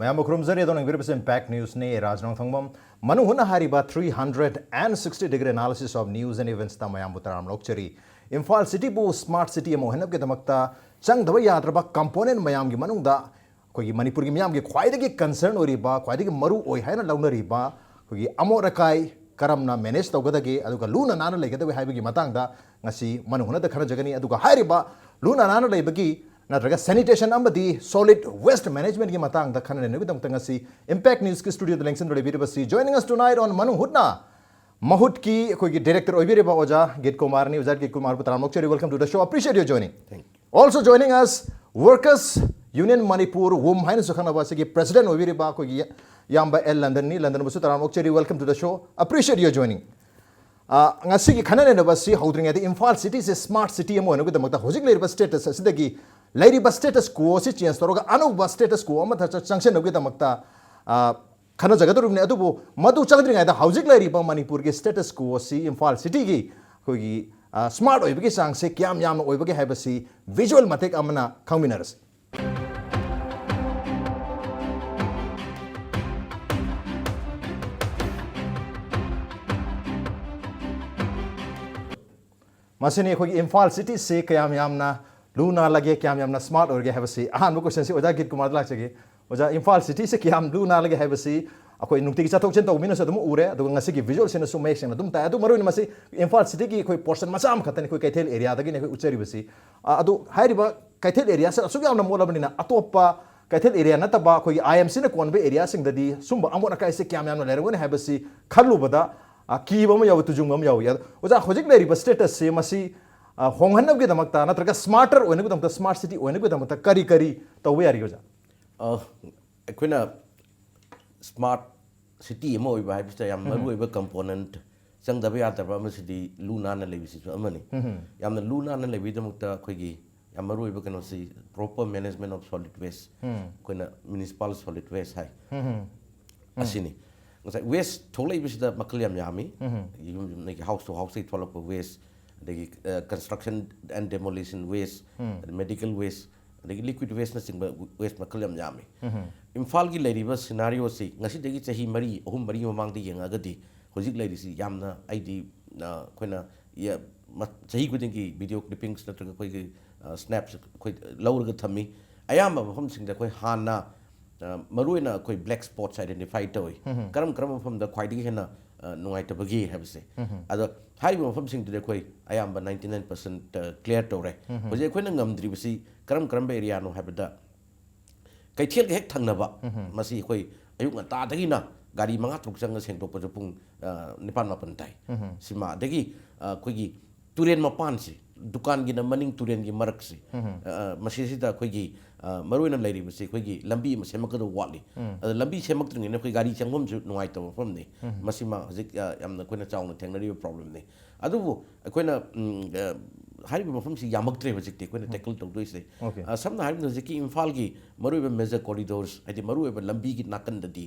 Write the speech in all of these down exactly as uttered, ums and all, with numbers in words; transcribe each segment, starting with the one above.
ꯃꯌꯥꯝꯕꯨ ꯈꯨꯔꯨꯝꯖꯔꯤ꯫ ꯑꯗꯣꯝꯅ ꯌꯦꯡꯕꯤꯔꯤꯕꯁꯤ Impact Newsꯅꯤ꯫ ꯔꯥꯖ ꯅꯣꯡꯊꯣꯡꯕꯝ꯫ ꯃꯅꯨꯡ ꯍꯨꯠꯅ ꯍꯥꯏꯔꯤꯕ three hundred and sixty degree analysis of news and eventsꯇ ꯃꯌꯥꯝꯕꯨ ꯇꯔꯥꯝꯅ ꯑꯣꯛꯆꯔꯤ꯫ ꯏꯝꯐꯥꯜ cityꯕꯨ smart city ꯑꯃ ꯑꯣꯏꯍꯟꯅꯕꯒꯤꯗꯃꯛꯇ ꯆꯪꯗꯕ ꯌꯥꯗ꯭ꯔꯕ component ꯃꯌꯥꯝꯒꯤ ꯃꯅꯨꯡꯗ ꯑꯩꯈꯣꯏꯒꯤ ꯃꯅꯤꯄꯨꯔꯒꯤ ꯃꯤꯌꯥꯝꯒꯤ ꯈ꯭ꯋꯥꯏꯗꯒꯤ concern ꯑꯣꯏꯔꯤꯕ, ꯈ꯭ꯋꯥꯏꯗꯒꯤ ꯃꯔꯨ ꯑꯣꯏ ꯍꯥꯏꯅ ꯂꯧꯅꯔꯤꯕ ꯑꯩꯈꯣꯏꯒꯤ ꯑꯃꯣꯠ ꯑꯀꯥꯏ ꯀꯔꯝꯅ manage ꯇꯧꯒꯗꯒꯦ, ꯑꯗꯨꯒ ꯂꯨꯅ ꯅꯥꯟꯅ ꯂꯩꯒꯗꯒꯦ ꯍꯥꯏꯕꯒꯤ ꯃꯇꯥꯡꯗ ꯉꯁꯤ ꯃꯅꯨꯡ ꯍꯨꯠꯅꯗ ꯈꯟꯅꯖꯒꯅꯤ꯫ ꯑꯗꯨꯒ ꯍꯥꯏꯔꯤꯕ ꯂꯨꯅ ꯅꯥꯟꯅ ꯂꯩꯕꯒꯤ ꯅꯠꯇ꯭ꯔꯒ sanitation ꯑꯃꯗꯤ solid waste managementꯀꯤ ꯃꯇꯥꯡꯗ ꯈꯟꯅ ꯅꯩꯅꯕꯒꯤꯗꯃꯛꯇ ꯉꯁꯤ Impact Newsꯀꯤ studioꯗ ꯂꯦꯡꯁꯤꯟꯗꯨꯅ ꯂꯩꯕꯤꯔꯤꯕꯁꯤ, joining us tonight on ꯃꯅꯨꯡ ꯍꯨꯠꯅ ꯃꯍꯨꯠꯀꯤ ꯑꯩꯈꯣꯏꯒꯤ director ꯑꯣꯏꯕꯤꯔꯤꯕ ꯑꯣꯖꯥ ꯒꯤꯠ ꯀꯨꯃꯥꯔꯅꯤ꯫ ꯑꯣꯖꯥ ꯒꯤꯠ ꯀꯨꯃꯥꯔꯕꯨ ꯇꯔꯥꯝꯅ ꯑꯣꯛꯆꯔꯤ꯫ Welcome to the show. Appreciate your joining. Thank you. Also joining us, Workers Union Manipur, WUM ꯍꯥꯏꯅꯁꯨ ꯈꯪꯅꯕ ꯑꯁꯤꯒꯤ president ꯑꯣꯏꯕꯤꯔꯤꯕ ꯑꯩꯈꯣꯏꯒꯤ ꯏꯌꯥꯝꯕ ꯑꯦꯜ ꯂꯟꯗꯟꯅꯤ꯫ ꯂꯟꯗꯟꯕꯨꯁꯨ ꯇꯔꯥꯝꯅ ꯑꯣꯛꯆꯔꯤ꯫ Welcome to the show. Appreciate your joining. ꯑ, ꯉꯁꯤꯒꯤ ꯈꯟꯅ ꯅꯩꯅꯕ ꯑꯁꯤ ꯍꯧꯗ꯭ꯔꯤꯉꯩꯗ ꯏꯝꯐꯥꯜ cityꯁꯦ smart city ꯑꯃ ꯑꯣꯏꯅꯕꯒꯤꯗꯃꯛꯇ ꯍꯧꯖꯤꯛ ꯂꯩꯔꯤꯕ status ꯑꯁꯤꯗꯒꯤ ꯂꯩꯔꯤꯕ status quo ꯑꯁꯤ change ꯇꯧꯔꯒ ꯑꯅꯧꯕ status quo ꯑꯃꯗ ꯆ-, ꯆꯪꯁꯤꯟꯅꯕꯒꯤꯗꯃꯛꯇ, ꯑ, ꯈꯟꯅꯖꯒꯗꯧꯔꯤꯕꯅꯤ꯫ ꯑꯗꯨꯕꯨ ꯃꯗꯨ ꯆꯪꯗ꯭ꯔꯤꯉꯩꯗ ꯍꯧꯖꯤꯛ ꯂꯩꯔꯤꯕ ꯃꯅꯤꯄꯨꯔꯒꯤ status quo ꯑꯁꯤ ꯏꯝꯐꯥꯜ cityꯒꯤ ꯑꯩꯈꯣꯏꯒꯤ, ꯑ, smart ꯑꯣꯏꯕꯒꯤ ꯆꯥꯡꯁꯦ ꯀꯌꯥꯝ ꯌꯥꯝꯅ ꯑꯣꯏꯕꯒꯦ ꯍꯥꯏꯕꯁꯤ visual ꯃꯇꯦꯛ ꯑꯃꯅ ꯈꯪꯃꯤꯟꯅꯔꯁꯤ꯫ ꯃꯁꯤꯅꯤ ꯑꯩꯈꯣꯏꯒꯤ ꯏꯝꯐꯥꯜ cityꯁꯤ ꯀꯌꯥꯝ ꯌꯥꯝꯅ ꯂꯨ ꯅꯥꯜꯂꯒꯦ, ꯀꯌꯥꯝ ꯌꯥꯝꯅ smart ꯑꯣꯏꯔꯒꯦ ꯍꯥꯏꯕꯁꯤ꯫ ꯑꯍꯥꯟꯕ questionꯁꯤ ꯑꯣꯖꯥ ꯒꯤꯠ ꯀꯨꯃꯥꯔꯗ ꯂꯥꯛꯆꯒꯦ꯫ ꯑꯣꯖꯥ, ꯏꯝꯐꯥꯜ cityꯁꯤ ꯀꯌꯥꯝ ꯂꯨ ꯅꯥꯜꯂꯒꯦ ꯍꯥꯏꯕꯁꯤ ꯑꯩꯈꯣꯏ ꯅꯨꯡꯇꯤꯒꯤ ꯆꯠꯊꯣꯛ ꯆꯠꯁꯤꯟ ꯇꯧꯕ ꯃꯤꯅꯁꯨ ꯑꯗꯨꯝ ꯎꯔꯦ, ꯑꯗꯨꯒ ꯉꯁꯤꯒꯤ visualꯁꯤꯅꯁꯨ ꯃꯌꯦꯛ ꯁꯦꯡꯅ ꯑꯗꯨꯝ ꯇꯥꯏ꯫ ꯑꯗꯨ ꯃꯔꯨꯑꯣꯏꯅ ꯃꯁꯤ ꯏꯝꯐꯥꯜ cityꯒꯤ ꯑꯩꯈꯣꯏ portion ꯃꯆꯥ ꯑꯃꯈꯛꯇꯅꯤ, ꯑꯩꯈꯣꯏ ꯀꯩꯊꯦꯜ areaꯗꯒꯤꯅꯤ ꯑꯩꯈꯣꯏ ꯎꯠꯆꯔꯤꯕꯁꯤ꯫ ꯑ, ꯑꯗꯨ ꯍꯥꯏꯔꯤꯕ ꯀꯩꯊꯦꯜ areaꯁꯤ ꯑꯁꯨꯛ ꯌꯥꯝꯅ ꯃꯣꯠꯂꯕꯅꯤꯅ ꯑꯇꯣꯞꯄ ꯀꯩꯊꯦꯜ area ꯅꯠꯇꯕ ꯑꯩꯈꯣꯏꯒꯤ IMCꯅ ꯀꯣꯟꯕ areaꯁꯤꯡꯗꯗꯤ ꯁꯨꯝꯕ ꯑꯃꯣꯠ ꯑꯀꯥꯏꯁꯦ ꯀꯌꯥꯝ ꯌꯥꯝꯅ ꯂꯩꯔꯝꯒꯅꯤ ꯍꯥꯏꯕꯁꯤ ꯈꯜꯂꯨꯕꯗ, ꯑ, ꯀꯤꯕ ꯑꯃ ꯌꯥꯎꯏ, ꯇꯨꯖꯨꯡꯕ ꯑꯃ ꯌꯥꯎꯏ꯫ ꯑꯗꯣ ꯑꯣꯖꯥ, ꯍꯧꯖꯤꯛ ꯂꯩꯔꯤꯕ statusꯁꯦ ꯃꯁꯤ, ꯑ, ꯍꯣꯡꯍꯟꯅꯕꯒꯤꯗꯃꯛꯇ ꯅꯠꯇ꯭ꯔꯒ smarter ꯑꯣꯏꯅꯕꯒꯤꯗꯃꯛꯇ, smart city ꯑꯣꯏꯅꯕꯒꯤꯗꯃꯛꯇ ꯀꯔꯤ ꯀꯔꯤ ꯇꯧꯕ ꯌꯥꯔꯤ, ꯑꯣꯖꯥ? ꯑ, ꯑꯩꯈꯣꯏꯅ smart city ꯑꯃ ꯑꯣꯏꯕ ꯍꯥꯏꯕꯁꯤꯗ ꯌꯥꯝ ꯃꯔꯨꯑꯣꯏꯕ component, ꯆꯪꯗꯕ ꯌꯥꯗꯕ ꯑꯃꯁꯤꯗꯤ ꯂꯨ ꯅꯥꯟꯅ ꯂꯩꯕꯁꯤꯁꯨ ꯑꯃꯅꯤ꯫ ꯌꯥꯝꯅ ꯂꯨ ꯅꯥꯟꯅ ꯂꯩꯕꯒꯤꯗꯃꯛꯇ ꯑꯩꯈꯣꯏꯒꯤ ꯌꯥꯝ ꯃꯔꯨꯑꯣꯏꯕ ꯀꯩꯅꯣꯁꯤ proper management of solid waste, ꯑꯩꯈꯣꯏꯅ municipal solid waste ꯍꯥꯏ꯫ ꯑꯁꯤꯅꯤ꯫ ꯉꯁꯥꯏ waste ꯊꯣꯛꯂꯛꯏꯕꯁꯤꯗ ꯃꯈꯜ ꯌꯥꯝ ꯌꯥꯝꯃꯤ꯫ ꯌꯨꯝ ꯌꯨꯝꯗꯒꯤ, house to houseꯇꯒꯤ ꯊꯣꯛꯂꯛꯄ waste, ꯑꯗꯒꯤ, ꯑ, construction and demolition waste, ꯑꯗꯩ medical waste, ꯑꯗꯒꯤ liquid wasteꯅꯆꯤꯡꯕ waste ꯃꯈꯜ ꯌꯥꯝ ꯌꯥꯝꯃꯤ꯫ ꯏꯝꯐꯥꯜꯒꯤ ꯂꯩꯔꯤꯕ scenarioꯁꯤ ꯉꯁꯤꯗꯒꯤ ꯆꯍꯤ ꯃꯔꯤ, ꯑꯍꯨꯝ ꯃꯔꯤ ꯃꯃꯥꯡꯗ ꯌꯦꯡꯉꯒꯗꯤ ꯍꯧꯖꯤꯛ ꯂꯩꯔꯤꯁꯤ ꯌꯥꯝꯅ, ꯑꯩꯗꯤ, ꯑ, ꯑꯩꯈꯣꯏꯅ ꯌ-, ꯃ-, ꯆꯍꯤ ꯈꯨꯗꯤꯡꯒꯤ video clippings ꯅꯠꯇ꯭ꯔꯒ ꯑꯩꯈꯣꯏꯒꯤ, ꯑ, snaps ꯑꯩꯈꯣꯏ ꯂꯧꯔꯒ ꯊꯝꯃꯤ꯫ ꯑꯌꯥꯝꯕ ꯃꯐꯝꯁꯤꯡꯗ ꯑꯩꯈꯣꯏ ꯍꯥꯟꯅ, ꯑ, ꯃꯔꯨꯑꯣꯏꯅ ꯑꯩꯈꯣꯏ black spots identify ꯇꯧꯏ꯫ ꯀꯔꯝ ꯀꯔꯝꯕ ꯃꯐꯝꯗ ꯈ꯭ꯋꯥꯏꯗꯒꯤ ꯍꯦꯟꯅ, ꯑ, ꯅꯨꯡꯉꯥꯏꯇꯕꯒꯦ ꯍꯥꯏꯕꯁꯦ꯫ ꯑꯗꯣ ꯍꯥꯏꯔꯤꯕ ꯃꯐꯝꯁꯤꯡꯗꯨꯗꯤ ꯑꯩꯈꯣꯏ ꯑꯌꯥꯝꯕ ninety nine percent clear ꯇꯧꯔꯦ꯫ ꯍꯧꯖꯤꯛ ꯑꯩꯈꯣꯏꯅ ꯉꯝꯗ꯭ꯔꯤꯕꯁꯤ ꯀꯔꯝ ꯀꯔꯝꯕ areaꯅꯣ ꯍꯥꯏꯕꯗ, ꯀꯩꯊꯦꯜꯒ ꯍꯦꯛ ꯊꯪꯅꯕ, ꯃꯁꯤ ꯑꯩꯈꯣꯏ ꯑꯌꯨꯛ ꯉꯟꯇꯥꯗꯒꯤꯅ ꯒꯥꯔꯤ ꯃꯉꯥ ꯇꯔꯨꯛ ꯆꯪꯉ ꯁꯦꯡꯗꯣꯛꯄꯁꯨ ꯄꯨꯡ, ꯑ, ꯅꯤꯄꯥꯟ ꯃꯥꯄꯟ ꯇꯥꯏ꯫ ꯁꯤꯃ, ꯑꯗꯒꯤ, ꯑ, ꯑꯩꯈꯣꯏꯒꯤ ꯇꯨꯔꯦꯟ ꯃꯄꯥꯟꯁꯤ, ꯗꯨꯀꯥꯟꯒꯤꯅ ꯃꯅꯤꯡ ꯇꯨꯔꯦꯟꯒꯤ ꯃꯔꯛꯁꯤ, ꯑ, ꯃꯁꯤꯁꯤꯗ ꯑꯩꯈꯣꯏꯒꯤ, ꯑ, ꯃꯔꯨꯑꯣꯏꯅ ꯂꯩꯔꯤꯕꯁꯤ ꯑꯩꯈꯣꯏꯒꯤ ꯂꯝꯕꯤ ꯑꯃ ꯁꯦꯝꯃꯛꯀꯗꯕ ꯋꯥꯠꯂꯤ꯫ ꯑꯗ ꯂꯝꯕꯤ ꯁꯦꯝꯃꯛꯇ꯭ꯔꯤꯉꯩꯗ ꯑꯩꯈꯣꯏ ꯒꯥꯔꯤ ꯆꯪꯐꯝꯁꯨ ꯅꯨꯡꯉꯥꯏꯇꯕ ꯃꯐꯝꯅꯤ꯫ ꯃꯁꯤꯃ ꯍꯧꯖꯤꯛ, ꯑ, ꯌꯥꯝꯅ ꯑꯩꯈꯣꯏꯅ ꯆꯥꯎꯅ ꯊꯦꯡꯅꯔꯤꯕ problemꯅꯤ꯫ ꯑꯗꯨꯕꯨ ꯑꯩꯈꯣꯏꯅ, ꯎꯝ, ꯑ, ꯍꯥꯏꯔꯤꯕ ꯃꯐꯝꯁꯤ ꯌꯥꯝꯃꯛꯇ꯭ꯔꯦ ꯍꯧꯖꯤꯛꯇꯤ ꯑꯩꯈꯣꯏꯅ tackle ꯇꯧꯗꯣꯏꯁꯦ꯫ ꯑ, ꯁꯝꯅ ꯍꯥꯏꯔꯕꯗ ꯍꯧꯖꯤꯛꯀꯤ ꯏꯝꯐꯥꯜꯒꯤ ꯃꯔꯨꯑꯣꯏꯕ major corridors, ꯍꯥꯏꯗꯤ ꯃꯔꯨꯑꯣꯏꯕ ꯂꯝꯕꯤꯒꯤ ꯅꯥꯀꯟꯗꯗꯤ,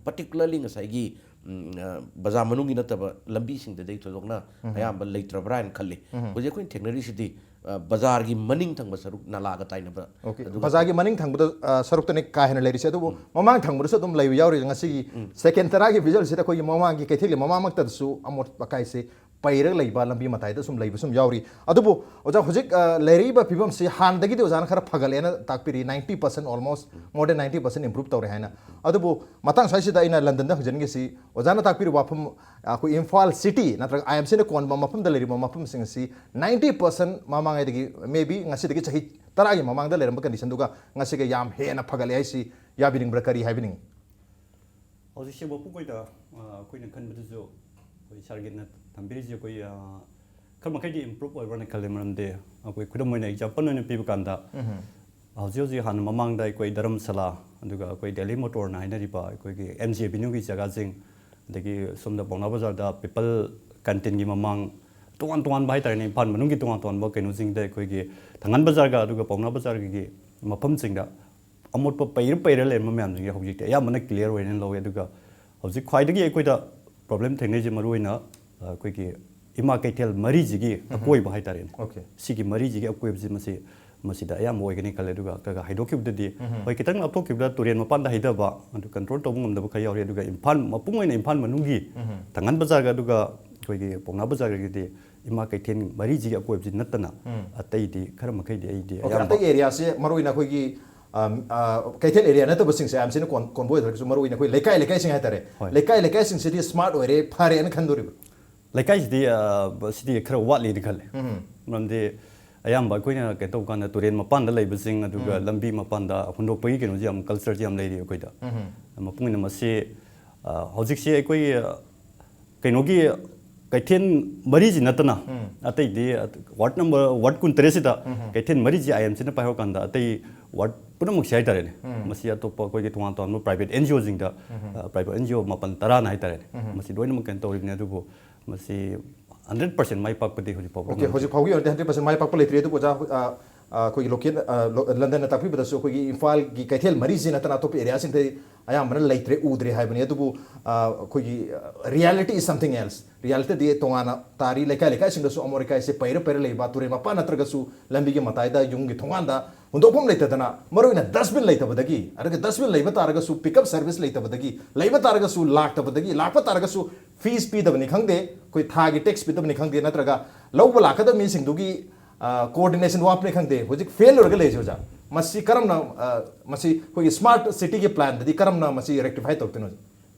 particularly ꯉꯁꯥꯏꯒꯤ, ꯎꯝ, ꯑ, ꯕꯖꯥꯔ ꯃꯅꯨꯡꯒꯤ ꯅꯠꯇꯕ ꯂꯝꯕꯤꯁꯤꯡꯗꯗꯤ ꯊꯣꯏꯗꯣꯛꯅ ꯑꯌꯥꯝꯕ ꯂꯩꯇ꯭ꯔꯕ꯭ꯔꯥ ꯍꯥꯏꯅ ꯈꯜꯂꯤ꯫ ꯍꯧꯖꯤꯛ ꯑꯩꯈꯣꯏꯅ ꯊꯦꯡꯅꯔꯤꯁꯤꯗꯤ, ꯑ, ꯕꯖꯥꯔꯒꯤ ꯃꯅꯤꯡ ꯊꯪꯕ ꯁꯔꯨꯛ ꯅꯥꯂꯥꯒ ꯇꯥꯏꯅꯕ, OK, ꯑꯗꯨꯒ ꯕꯖꯥꯔꯒꯤ ꯃꯅꯤꯡ ꯊꯪꯕꯗ, ꯑ, ꯁꯔꯨꯛꯇꯅꯤ ꯀꯥ ꯍꯦꯟꯅ ꯂꯩꯔꯤꯁꯦ꯫ ꯑꯗꯨꯕꯨ ꯃꯃꯥꯡ ꯊꯪꯕꯗꯁꯨ ꯑꯗꯨꯝ ꯂꯩꯕ ꯌꯥꯎꯔꯤ꯫ ꯉꯁꯤꯒꯤ second ꯇꯔꯥꯒꯤ visualꯁꯤꯗ ꯑꯩꯈꯣꯏꯒꯤ ꯃꯃꯥꯡꯒꯤ ꯀꯩꯊꯦꯜꯒꯤ ꯃꯃꯥꯡꯃꯛꯇꯗꯁꯨ ꯑꯃꯣꯠ ꯑꯀꯥꯏꯁꯦ ꯄꯩꯔꯒ ꯂꯩꯕ, ꯂꯝꯕꯤ ꯃꯇꯥꯏꯗ ꯁꯨꯝ ꯂꯩꯕ ꯁꯨꯝ ꯌꯥꯎꯔꯤ꯫ ꯑꯗꯨꯕꯨ ꯑꯣꯖꯥ, ꯍꯧꯖꯤꯛ, ꯑ, ꯂꯩꯔꯛꯏꯕ ꯐꯤꯕꯝꯁꯤ ꯍꯥꯟꯅꯗꯒꯤꯗꯤ ꯑꯣꯖꯥꯅ ꯈꯔ ꯐꯒꯠꯂꯦꯅ ꯇꯥꯛꯄꯤꯔꯤ, ninety percent, almost more than ninety percent improve ꯇꯧꯔꯦ ꯍꯥꯏꯅ꯫ ꯑꯗꯨꯕꯨ ꯃꯇꯥꯡ ꯁ꯭ꯋꯥꯏꯁꯤꯗ ꯑꯩꯅ ꯂꯟꯗꯟꯗ ꯍꯪꯖꯅꯤꯡꯉꯤꯁꯤ, ꯑꯣꯖꯥꯅ ꯇꯥꯛꯄꯤꯔꯤꯕ ꯋꯥꯐꯝ, ꯑꯩꯈꯣꯏ ꯏꯝꯐꯥꯜ city ꯅꯠꯇ꯭ꯔꯒ IMCꯅ ꯀꯣꯟꯕ ꯃꯐꯝꯗ ꯂꯩꯔꯤꯕ ꯃꯐꯝꯁꯤꯡ ꯑꯁꯤ ninety percent ꯃꯃꯥꯡꯉꯩꯗꯒꯤ, maybe ꯉꯁꯤꯗꯒꯤ ꯆꯍꯤ ꯇꯔꯥꯒꯤ ꯃꯃꯥꯡꯗ ꯂꯩꯔꯝꯕ conditionꯗꯨꯒ ꯉꯁꯤꯒ ꯌꯥꯝ ꯍꯦꯟꯅ ꯐꯒꯠꯂꯦ ꯍꯥꯏꯁꯤ ꯌꯥꯕꯤꯅꯤꯡꯕ꯭ꯔꯥ, ꯀꯔꯤ ꯍꯥꯏꯕꯤꯅꯤꯡꯉꯤ? ꯍꯧꯖꯤꯛꯁꯦ ꯃꯄꯨꯡ ꯑꯣꯏꯅ, ꯑ, ꯑꯩꯈꯣꯏꯅ ꯈꯟꯕꯗꯁꯨ ꯑꯩꯈꯣꯏ ꯁꯥꯔꯒꯤꯅ ꯊꯝꯕꯤꯔꯤꯁꯦ ꯑꯩꯈꯣꯏ, ꯑ, ꯈꯔ ꯃꯈꯩꯗꯤ improve ꯑꯣꯏꯕ꯭ꯔꯅ ꯈꯜꯂꯦ꯫ ꯃꯔꯝꯗꯤ ꯑꯩꯈꯣꯏ ꯈꯨꯗꯝ ꯑꯣꯏꯅ example ꯑꯣꯏꯅ ꯄꯤꯕ ꯀꯥꯟꯗ, ꯍꯧꯖꯤꯛ ꯍꯧꯖꯤꯛ ꯍꯥꯟꯅ ꯃꯃꯥꯡꯗ ꯑꯩꯈꯣꯏ ꯙꯔꯝꯁꯥꯂꯥ, ꯑꯗꯨꯒ ꯑꯩꯈꯣꯏ Delhi Motorꯅ ꯍꯥꯏꯅꯔꯤꯕ ꯑꯩꯈꯣꯏꯒꯤ MG Avenueꯒꯤ ꯖꯒꯥꯁꯤꯡ, ꯑꯗꯒꯤ ꯁꯣꯝꯗ ꯄꯥꯎꯅꯥ ꯕꯖꯥꯔꯗ People Canteenꯒꯤ ꯃꯃꯥꯡ, ꯇꯣꯉꯥꯟ ꯇꯣꯉꯥꯟꯕ ꯍꯥꯏꯇꯥꯔꯦꯅꯦ, ꯏꯝꯐꯥꯜ ꯃꯅꯨꯡꯒꯤ ꯇꯣꯉꯥꯟ ꯇꯣꯉꯥꯟꯕ ꯀꯩꯅꯣꯁꯤꯡꯗ ꯑꯩꯈꯣꯏꯒꯤ ꯊꯪꯒꯥꯜ ꯕꯖꯥꯔꯒ ꯑꯗꯨꯒ ꯄꯥꯎꯅꯥ ꯕꯖꯥꯔꯒꯤ ꯃꯐꯝꯁꯤꯡꯗ ꯑꯃꯣꯠꯄ ꯄꯩꯔ ꯄꯩꯔ ꯂꯩꯔꯝꯕ ꯃꯌꯥꯝꯁꯤꯡꯁꯦ ꯍꯧꯖꯤꯛꯇꯤ ꯑꯌꯥꯝꯕꯅ clear ꯑꯣꯏꯅ ꯂꯧꯋꯦ꯫ ꯑꯗꯨꯒ ꯍꯧꯖꯤꯛ ꯈ꯭ꯋꯥꯏꯗꯒꯤ ꯑꯩꯈꯣꯏꯗ problem ꯊꯦꯡꯅꯩꯁꯦ ꯃꯔꯨꯑꯣꯏꯅ, ꯑ, ꯑꯩꯈꯣꯏꯒꯤ ꯏꯃꯥ ꯀꯩꯊꯦꯜ ꯃꯔꯤꯁꯤꯒꯤ ꯑꯀꯣꯏꯕ ꯍꯥꯏꯇꯥꯔꯦꯅꯦ꯫ OK꯫ ꯁꯤꯒꯤ ꯃꯔꯤꯁꯤꯒꯤ ꯑꯀꯣꯏꯕꯁꯤ ꯃꯁꯤ ꯃꯁꯤꯗ ꯑꯌꯥꯝꯕ ꯑꯣꯏꯒꯅꯤ ꯈꯜꯂꯦ꯫ ꯑꯗꯨꯒ ꯈꯔ ꯈꯔ ꯍꯥꯏꯗꯣꯛꯈꯤꯕꯗꯗꯤ, ꯍꯣꯏ, ꯈꯤꯇꯪ ꯂꯥꯞꯊꯣꯛꯈꯤꯕꯗ ꯇꯨꯔꯦꯟ ꯃꯄꯥꯟꯗ ꯍꯩꯊꯕ, ꯑꯗꯨ control ꯇꯧꯕ ꯉꯝꯗꯕ ꯈꯔ ꯌꯥꯎꯔꯤ꯫ ꯑꯗꯨꯒ ꯏꯝꯐꯥꯜ, ꯃꯄꯨꯡ ꯑꯣꯏꯅ ꯏꯝꯐꯥꯜ ꯃꯅꯨꯡꯒꯤ ꯊꯪꯒꯥꯜ ꯕꯖꯥꯔꯒ ꯑꯗꯨꯒ ꯑꯩꯈꯣꯏꯒꯤ ꯄꯥꯎꯅꯥ ꯕꯖꯥꯔꯒꯤꯗꯤ ꯏꯃꯥ ꯀꯩꯊꯦꯜ ꯃꯔꯤꯁꯤꯒꯤ ꯑꯀꯣꯏꯕꯁꯤ ꯅꯠꯇꯅ ꯑꯇꯩꯗꯤ ꯈꯔ ꯃꯈꯩꯗꯤ ꯑꯩꯗꯤ ꯑꯣꯀꯦ, ꯑꯌꯥꯝꯕ ꯑꯇꯩ ꯑꯦꯔꯤꯌꯥꯁꯦ ꯃꯔꯨꯑꯣꯏꯅ ꯑꯩꯈꯣꯏꯒꯤ, ꯑꯝ, ꯑ, ꯀꯩꯊꯦꯜ ꯑꯦꯔꯤꯌꯥ ꯅꯠꯇꯕꯁꯤꯡꯁꯦ ꯑꯌꯥꯝꯕꯁꯤꯅ ꯀꯣꯟ-, ꯀꯣꯟꯕ ꯑꯣꯏꯗ꯭ꯔꯒꯁꯨ ꯃꯔꯨꯑꯣꯏꯅ ꯑꯩꯈꯣꯏ ꯂꯩꯀꯥꯏ ꯂꯩꯀꯥꯏꯁꯤꯡ ꯍꯥꯏꯇꯥꯔꯦ, ꯍꯣꯏ꯫ ꯂꯩꯀꯥꯏ ꯂꯩꯀꯥꯏꯁꯤꯡꯁꯤꯗꯤ ꯁ꯭ꯃꯥꯔꯠ ꯑꯣꯏꯔꯦ, ꯐꯔꯦꯅ ꯈꯟꯗꯣꯔꯤꯕ꯭ꯔꯥ? ꯂꯩꯀꯥꯏꯁꯤꯗꯤ, ꯑ, ꯁꯤꯗꯤ ꯈꯔ ꯋꯥꯠꯂꯤꯅ ꯈꯜꯂꯦ꯫ ꯃꯔꯝꯗꯤ ꯑꯌꯥꯝꯕ ꯑꯩꯈꯣꯏꯅ ꯀꯩꯅꯣ ꯇꯧꯕ ꯀꯥꯟꯗ ꯇꯨꯔꯦꯟ ꯃꯄꯥꯟꯗ ꯂꯩꯕꯁꯤꯡ, ꯑꯗꯨꯒ ꯂꯝꯕꯤ ꯃꯄꯥꯟꯗ ꯍꯨꯟꯗꯣꯛꯄꯒꯤ ꯀꯩꯅꯣꯁꯤ ꯌꯥꯝ, cultureꯁꯤ ꯌꯥꯝ ꯂꯩꯔꯤ ꯑꯩꯈꯣꯏꯗ꯫ ꯃꯄꯨꯡ ꯑꯣꯏꯅ ꯃꯁꯤ, ꯑ, ꯍꯧꯖꯤꯛꯁꯤ ꯑꯩꯈꯣꯏ, ꯑ, ꯀꯩꯅꯣꯒꯤ ꯀꯩꯊꯦꯜ ꯃꯔꯤꯁꯤ ꯅꯠꯇꯅ ꯑꯇꯩꯗꯤ, ward number, ward ꯀꯨꯟꯇꯔꯦꯠꯁꯤꯗ ꯀꯩꯊꯦꯜ ꯃꯔꯤꯁꯤ IMCꯅ ꯄꯥꯏꯍꯧꯔꯀꯥꯟꯗ ꯑꯇꯩ ward ꯄꯨꯝꯅꯃꯛꯁꯤ ꯍꯥꯏꯇꯥꯔꯦꯅꯦ, ꯃꯁꯤ ꯑꯇꯣꯞꯄ ꯑꯩꯈꯣꯏꯒꯤ ꯇꯣꯉꯥꯟ ꯇꯣꯉꯥꯟꯕ private NGOꯁꯤꯡꯗ, ꯑ, private NGO ꯃꯥꯄꯟ ꯇꯔꯥꯅ ꯍꯥꯏꯇꯥꯔꯦꯅꯦ, ꯃꯁꯤ ꯂꯣꯏꯅꯃꯛ ꯀꯩꯅꯣ ꯇꯧꯔꯤꯕꯅꯤ꯫ ꯑꯗꯨꯕꯨ ꯃꯁꯤ hundred percent ꯃꯥꯏ ꯄꯥꯛꯄꯗꯤ ꯍꯧꯖꯤꯛ ꯐꯥꯎꯕ ꯑꯣꯀꯦ, ꯉꯝꯗ꯭ꯔꯤ꯫ ꯍꯧꯖꯤꯛ ꯐꯥꯎꯒꯤ ꯑꯣꯏꯅꯗꯤ hundred percent ꯃꯥꯏ ꯄꯥꯛꯄ ꯂꯩꯇ꯭ꯔꯤ꯫ ꯑꯗꯨꯕꯨ ꯑꯣꯖꯥ, ꯑ, ꯑ, ꯑꯩꯈꯣꯏꯒꯤ local, ꯑ, ꯂꯣ-, ꯂꯟꯗꯟꯅ ꯇꯥꯛꯄꯤꯕꯗꯁꯨ ꯑꯩꯈꯣꯏꯒꯤ ꯏꯝꯐꯥꯜꯒꯤ ꯀꯩꯊꯦꯜ ꯃꯔꯤꯁꯤ ꯅꯠꯇꯅ ꯑꯇꯣꯞꯄ ꯑꯦꯔꯤꯌꯥꯁꯤꯡꯗꯗꯤ ꯑꯌꯥꯝꯕꯅ ꯂꯩꯇ꯭ꯔꯦ, ꯎꯗ꯭ꯔꯦ ꯍꯥꯏꯕꯅꯤ꯫ ꯑꯗꯨꯕꯨ, ꯑ, ꯑꯩꯈꯣꯏꯒꯤ, ꯑ, reality is something else꯫ Realityꯗꯤ ꯇꯣꯉꯥꯟꯅ ꯇꯥꯔꯤ꯫ ꯂꯩꯀꯥꯏ ꯂꯩꯀꯥꯏꯁꯤꯡꯗꯁꯨ ꯑꯃꯣꯠ ꯑꯀꯥꯏꯁꯦ ꯄꯩꯔ ꯄꯩꯔ ꯂꯩꯕ, ꯇꯨꯔꯦꯜ ꯃꯄꯥꯟ ꯅꯠꯇ꯭ꯔꯒꯁꯨ ꯂꯝꯕꯤꯒꯤ ꯃꯇꯥꯏꯗ, ꯌꯨꯝꯒꯤ ꯊꯣꯡꯒꯥꯟꯗ ꯍꯨꯟꯗꯣꯛꯐꯝ ꯂꯩꯇꯗꯅ, ꯃꯔꯨꯑꯣꯏꯅ dustbin ꯂꯩꯇꯕꯗꯒꯤ, ꯑꯗꯨꯒ dustbin ꯂꯩꯕ ꯇꯥꯔꯒꯁꯨ pickup service ꯂꯩꯇꯕꯗꯒꯤ, ꯂꯩꯕ ꯇꯥꯔꯒꯁꯨ ꯂꯥꯛꯇꯕꯗꯒꯤ, ꯂꯥꯛꯄ ꯇꯥꯔꯒꯁꯨ fees ꯄꯤꯗꯕꯅꯤ ꯈꯪꯗꯦ, ꯑꯩꯈꯣꯏ ꯊꯥꯒꯤ tax ꯄꯤꯗꯕꯅꯤ ꯈꯪꯗꯦ, ꯅꯠꯇ꯭ꯔꯒ ꯂꯧꯕ ꯂꯥꯛꯀꯗꯕ ꯃꯤꯁꯤꯡꯗꯨꯒꯤ, ꯑ, coordination ꯋꯥꯠꯄꯅꯤ ꯈꯪꯗꯦ, ꯍꯧꯖꯤꯛ fail ꯑꯣꯏꯔꯒ ꯂꯩꯔꯤꯁꯦ ꯑꯣꯖꯥ꯫ ꯃꯁꯤ ꯀꯔꯝꯅ, ꯑ, ꯃꯁꯤ ꯑꯩꯈꯣꯏꯒꯤ smart cityꯒꯤ planꯗꯗꯤ ꯀꯔꯝꯅ ꯃꯁꯤ rectify ꯇꯧꯔꯛꯇꯣꯏꯅꯣ?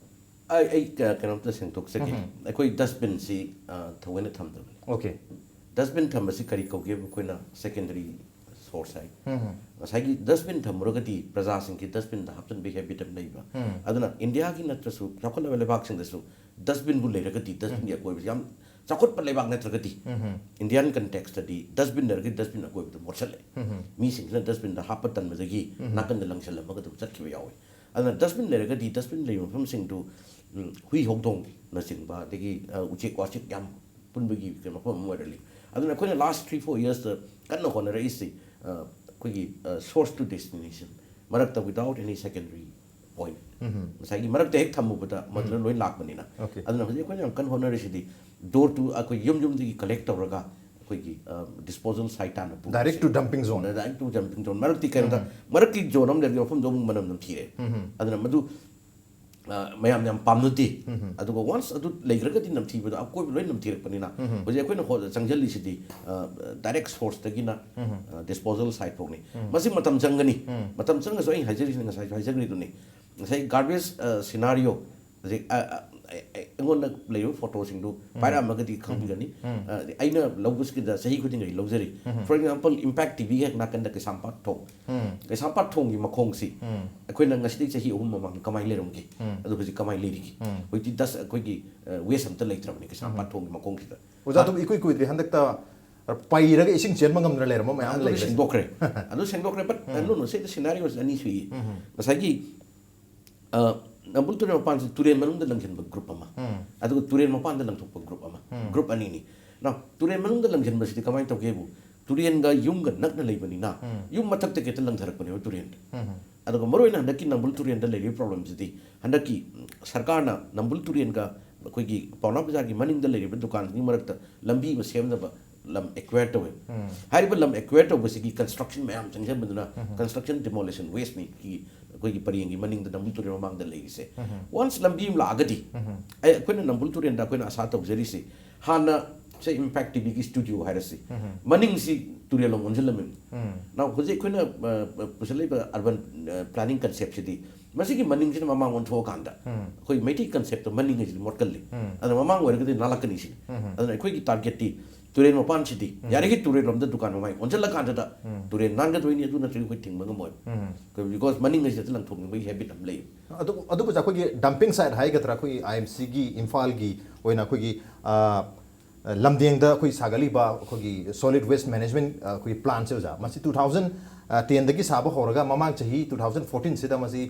ꯑꯩ, ꯑꯩ ꯀ-, ꯀꯩꯅꯣꯝꯇ ꯁꯦꯡꯗꯣꯛꯆꯒꯦ꯫ ꯑꯩꯈꯣꯏ dustbinꯁꯤ, ꯑ, ꯊꯑꯣꯏꯅ ꯊꯝꯗꯕꯅꯤ꯫ ꯑꯣꯀꯦ꯫ Dustbin ꯊꯝꯕꯁꯤ ꯀꯔꯤ ꯀꯧꯒꯦꯕꯨ ꯑꯩꯈꯣꯏꯅ secondary source ꯍꯥꯏ꯫ ꯉꯁꯥꯏꯒꯤ dustbin ꯊꯝꯃꯨꯔꯒꯗꯤ ꯄ꯭ꯔꯖꯥꯁꯤꯡꯒꯤ dustbinꯗ ꯍꯥꯞꯆꯤꯟꯕꯒꯤ habit ꯑꯃ ꯂꯩꯕ꯫ ꯑꯗꯨꯅ ꯏꯟꯗꯤꯌꯥꯒꯤ ꯅꯠꯇ꯭ꯔꯁꯨ ꯆꯥꯎꯈꯠꯂꯕ ꯂꯩꯕꯥꯛꯁꯤꯡꯗꯁꯨ dustbinꯕꯨ ꯂꯩꯔꯒꯗꯤ, dustbinꯒꯤ ꯑꯀꯣꯏꯕꯁꯤ ꯌꯥꯝ ꯆꯥꯎꯈꯠꯄ ꯂꯩꯕꯥꯛ ꯅꯠꯇ꯭ꯔꯒꯗꯤ, Indian contextꯇꯗꯤ dustbin ꯂꯩꯔꯒꯗꯤ dustbin ꯑꯀꯣꯏꯕꯗ ꯃꯣꯠꯁꯜꯂꯦ꯫ ꯃꯤꯁꯤꯡꯁꯤꯅ dustbinꯗ ꯍꯥꯞꯄ ꯇꯟꯕꯗꯒꯤ ꯅꯥꯀꯟꯗ ꯂꯪꯁꯜꯂꯝꯃꯒ ꯑꯗꯨꯝ ꯆꯠꯈꯤꯕ ꯌꯥꯎꯋꯤ꯫ ꯑꯗꯨꯅ dustbin ꯂꯩꯔꯒꯗꯤ dustbin ꯂꯩꯕ ꯃꯐꯝꯁꯤꯡꯗꯨ, ꯎꯝ, ꯍꯨꯏ ꯍꯧꯗꯣꯡꯅꯆꯤꯡꯕ, ꯑꯗꯒꯤ, ꯑ, ꯎꯆꯦꯛ ꯋꯥꯆꯦꯛ ꯌꯥꯝ ꯄꯨꯟꯕꯒꯤ ꯀꯩꯅꯣ ꯃꯐꯝ ꯑꯃ ꯑꯣꯏꯔꯛꯂꯤ꯫ ꯑꯗꯨꯅ ꯑꯩꯈꯣꯏꯅ last three, four yearsꯇ ꯀꯟꯅ ꯍꯣꯠꯅꯔꯛꯏꯁꯤ, ꯑ, ꯑꯩꯈꯣꯏꯒꯤ, ꯑ, source to destination, ꯃꯔꯛꯇ without any secondary point꯫ ꯉꯁꯥꯏꯒꯤ ꯃꯔꯛꯇ ꯍꯦꯛ ꯊꯝꯃꯨꯕꯗ ꯃꯗꯨꯗ ꯂꯣꯏ ꯂꯥꯛꯄꯅꯤꯅ꯫ ꯑꯣꯀꯦ꯫ ꯑꯗꯨꯅ ꯍꯧꯖꯤꯛ ꯑꯩꯈꯣꯏꯅ ꯌꯥꯝ ꯀꯟꯅ ꯍꯣꯠꯅꯔꯤꯁꯤꯗꯤ door to, ꯑꯩꯈꯣꯏ ꯌꯨꯝ ꯌꯨꯝꯗꯒꯤ collect ꯇꯧꯔꯒ ꯑꯩꯈꯣꯏꯒꯤ ꯗꯤꯁꯄꯣꯖꯦꯜ ꯁꯥꯏꯠ ꯇꯥꯟꯅ ꯄꯨꯕꯁꯦ꯫ Direct to dumping zone. Direct to dumping zone꯫ ꯃꯔꯛꯇꯤ ꯀꯩꯅꯣꯗ ꯃꯔꯛꯀꯤ ꯖꯣꯟ ꯑꯃ ꯂꯩꯔꯗꯤ ꯃꯐꯝꯗꯣ ꯑꯃꯨꯛ ꯃꯅꯝ ꯅꯝꯊꯤꯔꯦ꯫ ꯑꯗꯨꯅ ꯃꯗꯨ ꯑ, ꯃꯌꯥꯝ ꯌꯥꯝ ꯄꯥꯝꯅꯗꯦ꯫ ꯑꯗꯨꯒ ꯋꯥꯟꯁ ꯑꯗꯨ ꯂꯩꯈ꯭ꯔꯒꯗꯤ ꯅꯝꯊꯤꯕꯗꯣ ꯑꯀꯣꯏꯕ ꯂꯣꯏ ꯅꯝꯊꯤꯔꯛꯄꯅꯤꯅ ꯍꯧꯖꯤꯛ ꯑꯩꯈꯣꯏꯅ ꯍꯣ- ꯆꯪꯁꯤꯜꯂꯤꯁꯤꯗꯤ ꯗꯥꯏꯔꯦꯛ ꯁꯣꯔꯁꯇꯒꯤꯅ ꯗꯤꯁꯄꯣꯖꯦꯜ ꯁꯥꯏꯠ ꯐꯥꯎꯅꯤ꯫ ꯃꯁꯤ ꯃꯇꯝ ꯆꯪꯒꯅꯤ꯫ ꯃꯇꯝ ꯆꯪꯉꯁꯨ ꯑꯩ ꯍꯥꯏꯖꯔꯤꯁꯤꯅ ꯉꯁꯥꯏꯁꯨ ꯍꯥꯏꯖꯈ꯭ꯔꯤꯗꯨꯅꯤ, ꯉꯁꯥꯏ ꯒꯥꯔꯕꯦꯖ ꯁꯤꯅꯥꯔꯤꯑꯣ ꯍꯧꯖꯤꯛ ꯑ, ꯑ, ꯑꯩ- ꯑꯩꯉꯣꯟꯗ ꯂꯩꯔꯤꯕ ꯐꯣꯇꯣꯁꯤꯡꯗꯨ ꯄꯥꯏꯔꯛꯑꯝꯃꯒꯗꯤ ꯈꯪꯕꯤꯒꯅꯤ꯫ ꯑ, ꯑꯩꯅ ꯂꯧꯕꯁꯤꯗ ꯆꯍꯤ ꯈꯨꯗꯤꯡꯒꯤ ꯑꯩ ꯂꯧꯖꯔꯤ꯫ ꯐꯣꯔ ꯑꯦꯛꯖꯥꯝꯄꯜ, ꯏꯝꯄꯦꯛ ꯇꯤꯚꯤꯒꯤ ꯍꯦꯛ ꯅꯥꯀꯟꯗ ꯀꯩꯁꯥꯝꯄꯥꯠ ꯊꯣꯡ, ꯀꯩꯁꯥꯝꯄꯥꯠ ꯊꯣꯡꯒꯤ ꯃꯈꯣꯡꯁꯤ ꯑꯩꯈꯣꯏꯅ ꯉꯁꯤꯗꯒꯤ ꯆꯍꯤ ꯑꯍꯨꯝ ꯃꯃꯥꯡꯗ ꯀꯃꯥꯏꯅ ꯂꯩꯔꯝꯒꯦ, ꯑꯗꯨ ꯍꯧꯖꯤꯛ ꯀꯃꯥꯏꯅ ꯂꯩꯔꯤꯒꯦ? ꯍꯧꯖꯤꯛꯇꯤ ꯗꯁ ꯑꯩꯈꯣꯏꯒꯤ ꯋꯦꯁ ꯑꯝꯇ ꯂꯩꯇ꯭ꯔꯕꯅꯤ ꯀꯩꯁꯥꯝꯄꯥꯠ ꯊꯣꯡꯒꯤ ꯃꯈꯣꯡꯁꯤꯗ꯫ ꯑꯣꯖꯥ, ꯑꯗꯨꯝ ꯏꯀꯨꯏ ꯀꯨꯏꯗ꯭ꯔꯤ ꯍꯟꯗꯛꯇ ꯄꯩꯔꯒ ꯏꯁꯤꯡ ꯆꯦꯟꯕ ꯉꯝꯗꯅ ꯂꯩꯔꯝꯕ ꯃꯌꯥꯝ ꯑꯗꯨꯗꯤ ꯂꯩꯈ꯭ꯔꯦ꯫ ꯁꯦꯡꯗꯣꯛꯈ꯭ꯔꯦ꯫ ꯑꯗꯨ ꯁꯦꯡꯗꯣꯛꯈ꯭ꯔꯦ꯫ But no, no, ꯁꯤꯗ ꯁꯤꯅꯥꯔꯤꯑꯣꯁꯦ ꯑꯅꯤ ꯁꯨꯏ꯫ ꯉꯁꯥꯏꯒꯤ ꯑ, ꯅꯝꯕꯨꯜ ꯇꯨꯔꯦꯜ ꯃꯄꯥꯟꯁꯤ ꯇꯨꯔꯦꯜ ꯃꯅꯨꯡꯗ ꯂꯪꯁꯤꯟꯕ ꯒ꯭ꯔꯨꯞ ꯑꯃ, ꯑꯗꯨꯒ ꯇꯨꯔꯦꯜ ꯃꯄꯥꯟꯗ ꯂꯪꯊꯣꯛꯄ ꯒ꯭ꯔꯨꯞ ꯑꯃ, ꯒ꯭ꯔꯨꯞ ꯑꯅꯤꯅꯤ꯫ Now, ꯇꯨꯔꯦꯜ ꯃꯅꯨꯡꯗ ꯂꯪꯁꯤꯟꯕꯁꯤꯗꯤ ꯀꯃꯥꯏꯅ ꯇꯧꯒꯦꯕꯨ, ꯇꯨꯔꯦꯜꯒ ꯌꯨꯝꯒ ꯅꯛꯅ ꯂꯩꯕꯅꯤꯅ ꯌꯨꯝ ꯃꯊꯛꯇꯒꯤ ꯍꯦꯛꯇ ꯂꯪꯊꯔꯛꯄꯅꯦꯕ ꯇꯨꯔꯦꯜꯗ꯫ ꯑꯗꯨꯒ ꯃꯔꯨꯑꯣꯏꯅ ꯍꯟꯗꯛꯀꯤ ꯅꯝꯕꯨꯜ ꯇꯨꯔꯦꯜꯗ ꯂꯩꯔꯤꯕ ꯄ꯭ꯔꯣꯕ꯭ꯂꯦꯝꯁꯤꯗꯤ, ꯍꯟꯗꯛꯀꯤ ꯎꯝ, ꯁꯔꯀꯥꯔꯅ ꯅꯝꯕꯨꯜ ꯇꯨꯔꯦꯜꯒ ꯑꯩꯈꯣꯏꯒꯤ ꯄꯥꯎꯅꯥ ꯕꯖꯥꯔꯒꯤ ꯃꯅꯤꯡꯗ ꯂꯩꯔꯤꯕ ꯗꯨꯀꯥꯟꯁꯤꯡꯒꯤ ꯃꯔꯛꯇ ꯂꯝꯕꯤ ꯑꯃ ꯁꯦꯝꯅꯕ ꯂꯝ ꯑꯦꯀ꯭ꯋꯦꯌꯔ ꯇꯧꯋꯦ꯫ ꯍꯥꯏꯔꯤꯕ ꯂꯝ ꯑꯦꯀ꯭ꯋꯦꯌꯔ ꯇꯧꯕꯁꯤꯒꯤ ꯀꯟꯁꯇ꯭ꯔꯛꯁꯟ ꯃꯌꯥꯝ ꯆꯪꯁꯤꯟꯕꯗꯨꯅ ꯀꯟꯁꯇ꯭ꯔꯛꯁꯟ ꯗꯤꯃꯣꯂꯤꯁꯟ ꯋꯦꯁꯅꯤ ꯑꯩꯈꯣꯏꯒꯤ ꯄꯔꯦꯡꯒꯤ ꯃꯅꯤꯡꯗ ꯅꯝꯕꯨꯜ ꯇꯨꯔꯦꯜ ꯃꯃꯥꯡꯗ ꯂꯩꯔꯤꯁꯦ꯫ ꯋꯥꯟꯁ ꯂꯝꯕꯤ ꯑꯃ ꯂꯥꯛꯑꯒꯗꯤ ꯑꯩ ꯑꯩꯈꯣꯏꯅ ꯅꯝꯕꯨꯜ ꯇꯨꯔꯦꯜꯗ ꯑꯩꯈꯣꯏꯅ ꯑꯁꯥ ꯇꯧꯖꯔꯤꯁꯦ, ꯍꯥꯟꯅ ꯁꯦ ꯏꯝꯄꯦꯛ ꯇꯤꯚꯤꯒꯤ ꯁ꯭ꯇꯨꯗꯤꯑꯣ ꯍꯥꯏꯔꯁꯤ, ꯃꯅꯤꯡꯁꯤ ꯇꯨꯔꯦꯜ ꯑꯃ ꯑꯣꯟꯁꯤꯜꯂꯝꯃꯤ꯫ ꯅꯥꯎ ꯍꯧꯖꯤꯛ ꯑꯩꯈꯣꯏꯅ ꯑ, ꯄꯨꯁꯜꯂꯛꯏꯕ ꯑꯔꯕꯟ ꯄ꯭ꯂꯥꯅꯤꯡ ꯀꯟꯁꯦꯞꯁꯤꯗꯤ ꯃꯁꯤꯒꯤ ꯃꯅꯤꯡꯁꯤꯅ ꯃꯃꯥꯡ ꯑꯣꯟꯊꯣꯛꯑꯀꯥꯟꯗ ꯑꯩꯈꯣꯏ ꯃꯩꯇꯩ ꯀꯟꯁꯦꯞꯇ ꯃꯅꯤꯡ ꯍꯥꯏꯁꯤꯗꯤ ꯃꯣꯠꯀꯜꯂꯤ꯫ ꯑꯗꯨꯅ ꯃꯃꯥꯡ ꯑꯣꯏꯔꯒꯗꯤ ꯅꯥꯜꯂꯛꯀꯅꯤ ꯁꯤꯅꯤ꯫ ꯑꯗꯨꯅ ꯑꯩꯈꯣꯏꯒꯤ ꯇꯥꯔꯒꯦꯠꯇꯤ ꯇꯨꯔꯦꯜ ꯃꯄꯥꯟꯁꯤꯗꯤ ꯌꯥꯔꯤꯈꯩ ꯇꯨꯔꯦꯜ ꯂꯣꯝꯗ ꯗꯨꯀꯥꯟ ꯃꯃꯥꯏ ꯑꯣꯟꯁꯤꯜꯂꯀꯥꯟꯗ ꯇꯨꯔꯦꯜ ꯅꯥꯟꯒꯗꯣꯏꯅꯤ, ꯑꯗꯨ ꯅꯠꯇ꯭ꯔꯗꯤ ꯑꯩꯈꯣꯏ ꯊꯤꯡꯕ ꯉꯝꯃꯣꯏ꯫ ꯕꯤꯀꯣꯁ ꯃꯅꯤꯡ ꯍꯥꯏꯁꯤꯗ ꯂꯪꯊꯣꯛꯅꯤꯡꯕꯒꯤ ꯍꯦꯕꯤꯠ ꯑꯃ ꯂꯩ꯫ ꯑꯗꯨ ꯑꯗꯨꯕꯨ ꯑꯩꯈꯣꯏꯒꯤ ꯗꯝꯄꯤꯡ ꯁꯥꯏꯠ ꯍꯥꯏꯒꯗ꯭ꯔꯥ, ꯑꯩꯈꯣꯏꯒꯤ ꯑꯥꯏ ꯑꯦꯝ ꯁꯤꯒꯤ ꯏꯝꯐꯥꯜꯒꯤ ꯑꯣꯏꯅ ꯑꯩꯈꯣꯏꯒꯤ ꯑ, ꯂꯝꯗꯦꯡꯗ ꯑꯩꯈꯣꯏ ꯁꯥꯒꯠꯂꯤꯕ ꯑꯩꯈꯣꯏꯒꯤ ꯁꯣꯂꯤꯗ ꯋꯦꯁ ꯃꯦꯅꯦꯖꯃꯦꯟ ꯑꯩꯈꯣꯏꯒꯤ ꯄ꯭ꯂꯥꯟꯁꯦ ꯑꯣꯖꯥ, ꯃꯁꯤ ꯇꯨ ꯊꯥꯎꯖꯟ ꯇꯦꯟꯗꯒꯤ ꯁꯥꯕ ꯍꯧꯔꯒ ꯃꯃꯥꯡ ꯆꯍꯤ ꯇꯨ ꯊꯥꯎꯖꯟ ꯐꯣꯔꯇꯤꯟꯁꯤꯗ ꯃꯁꯤ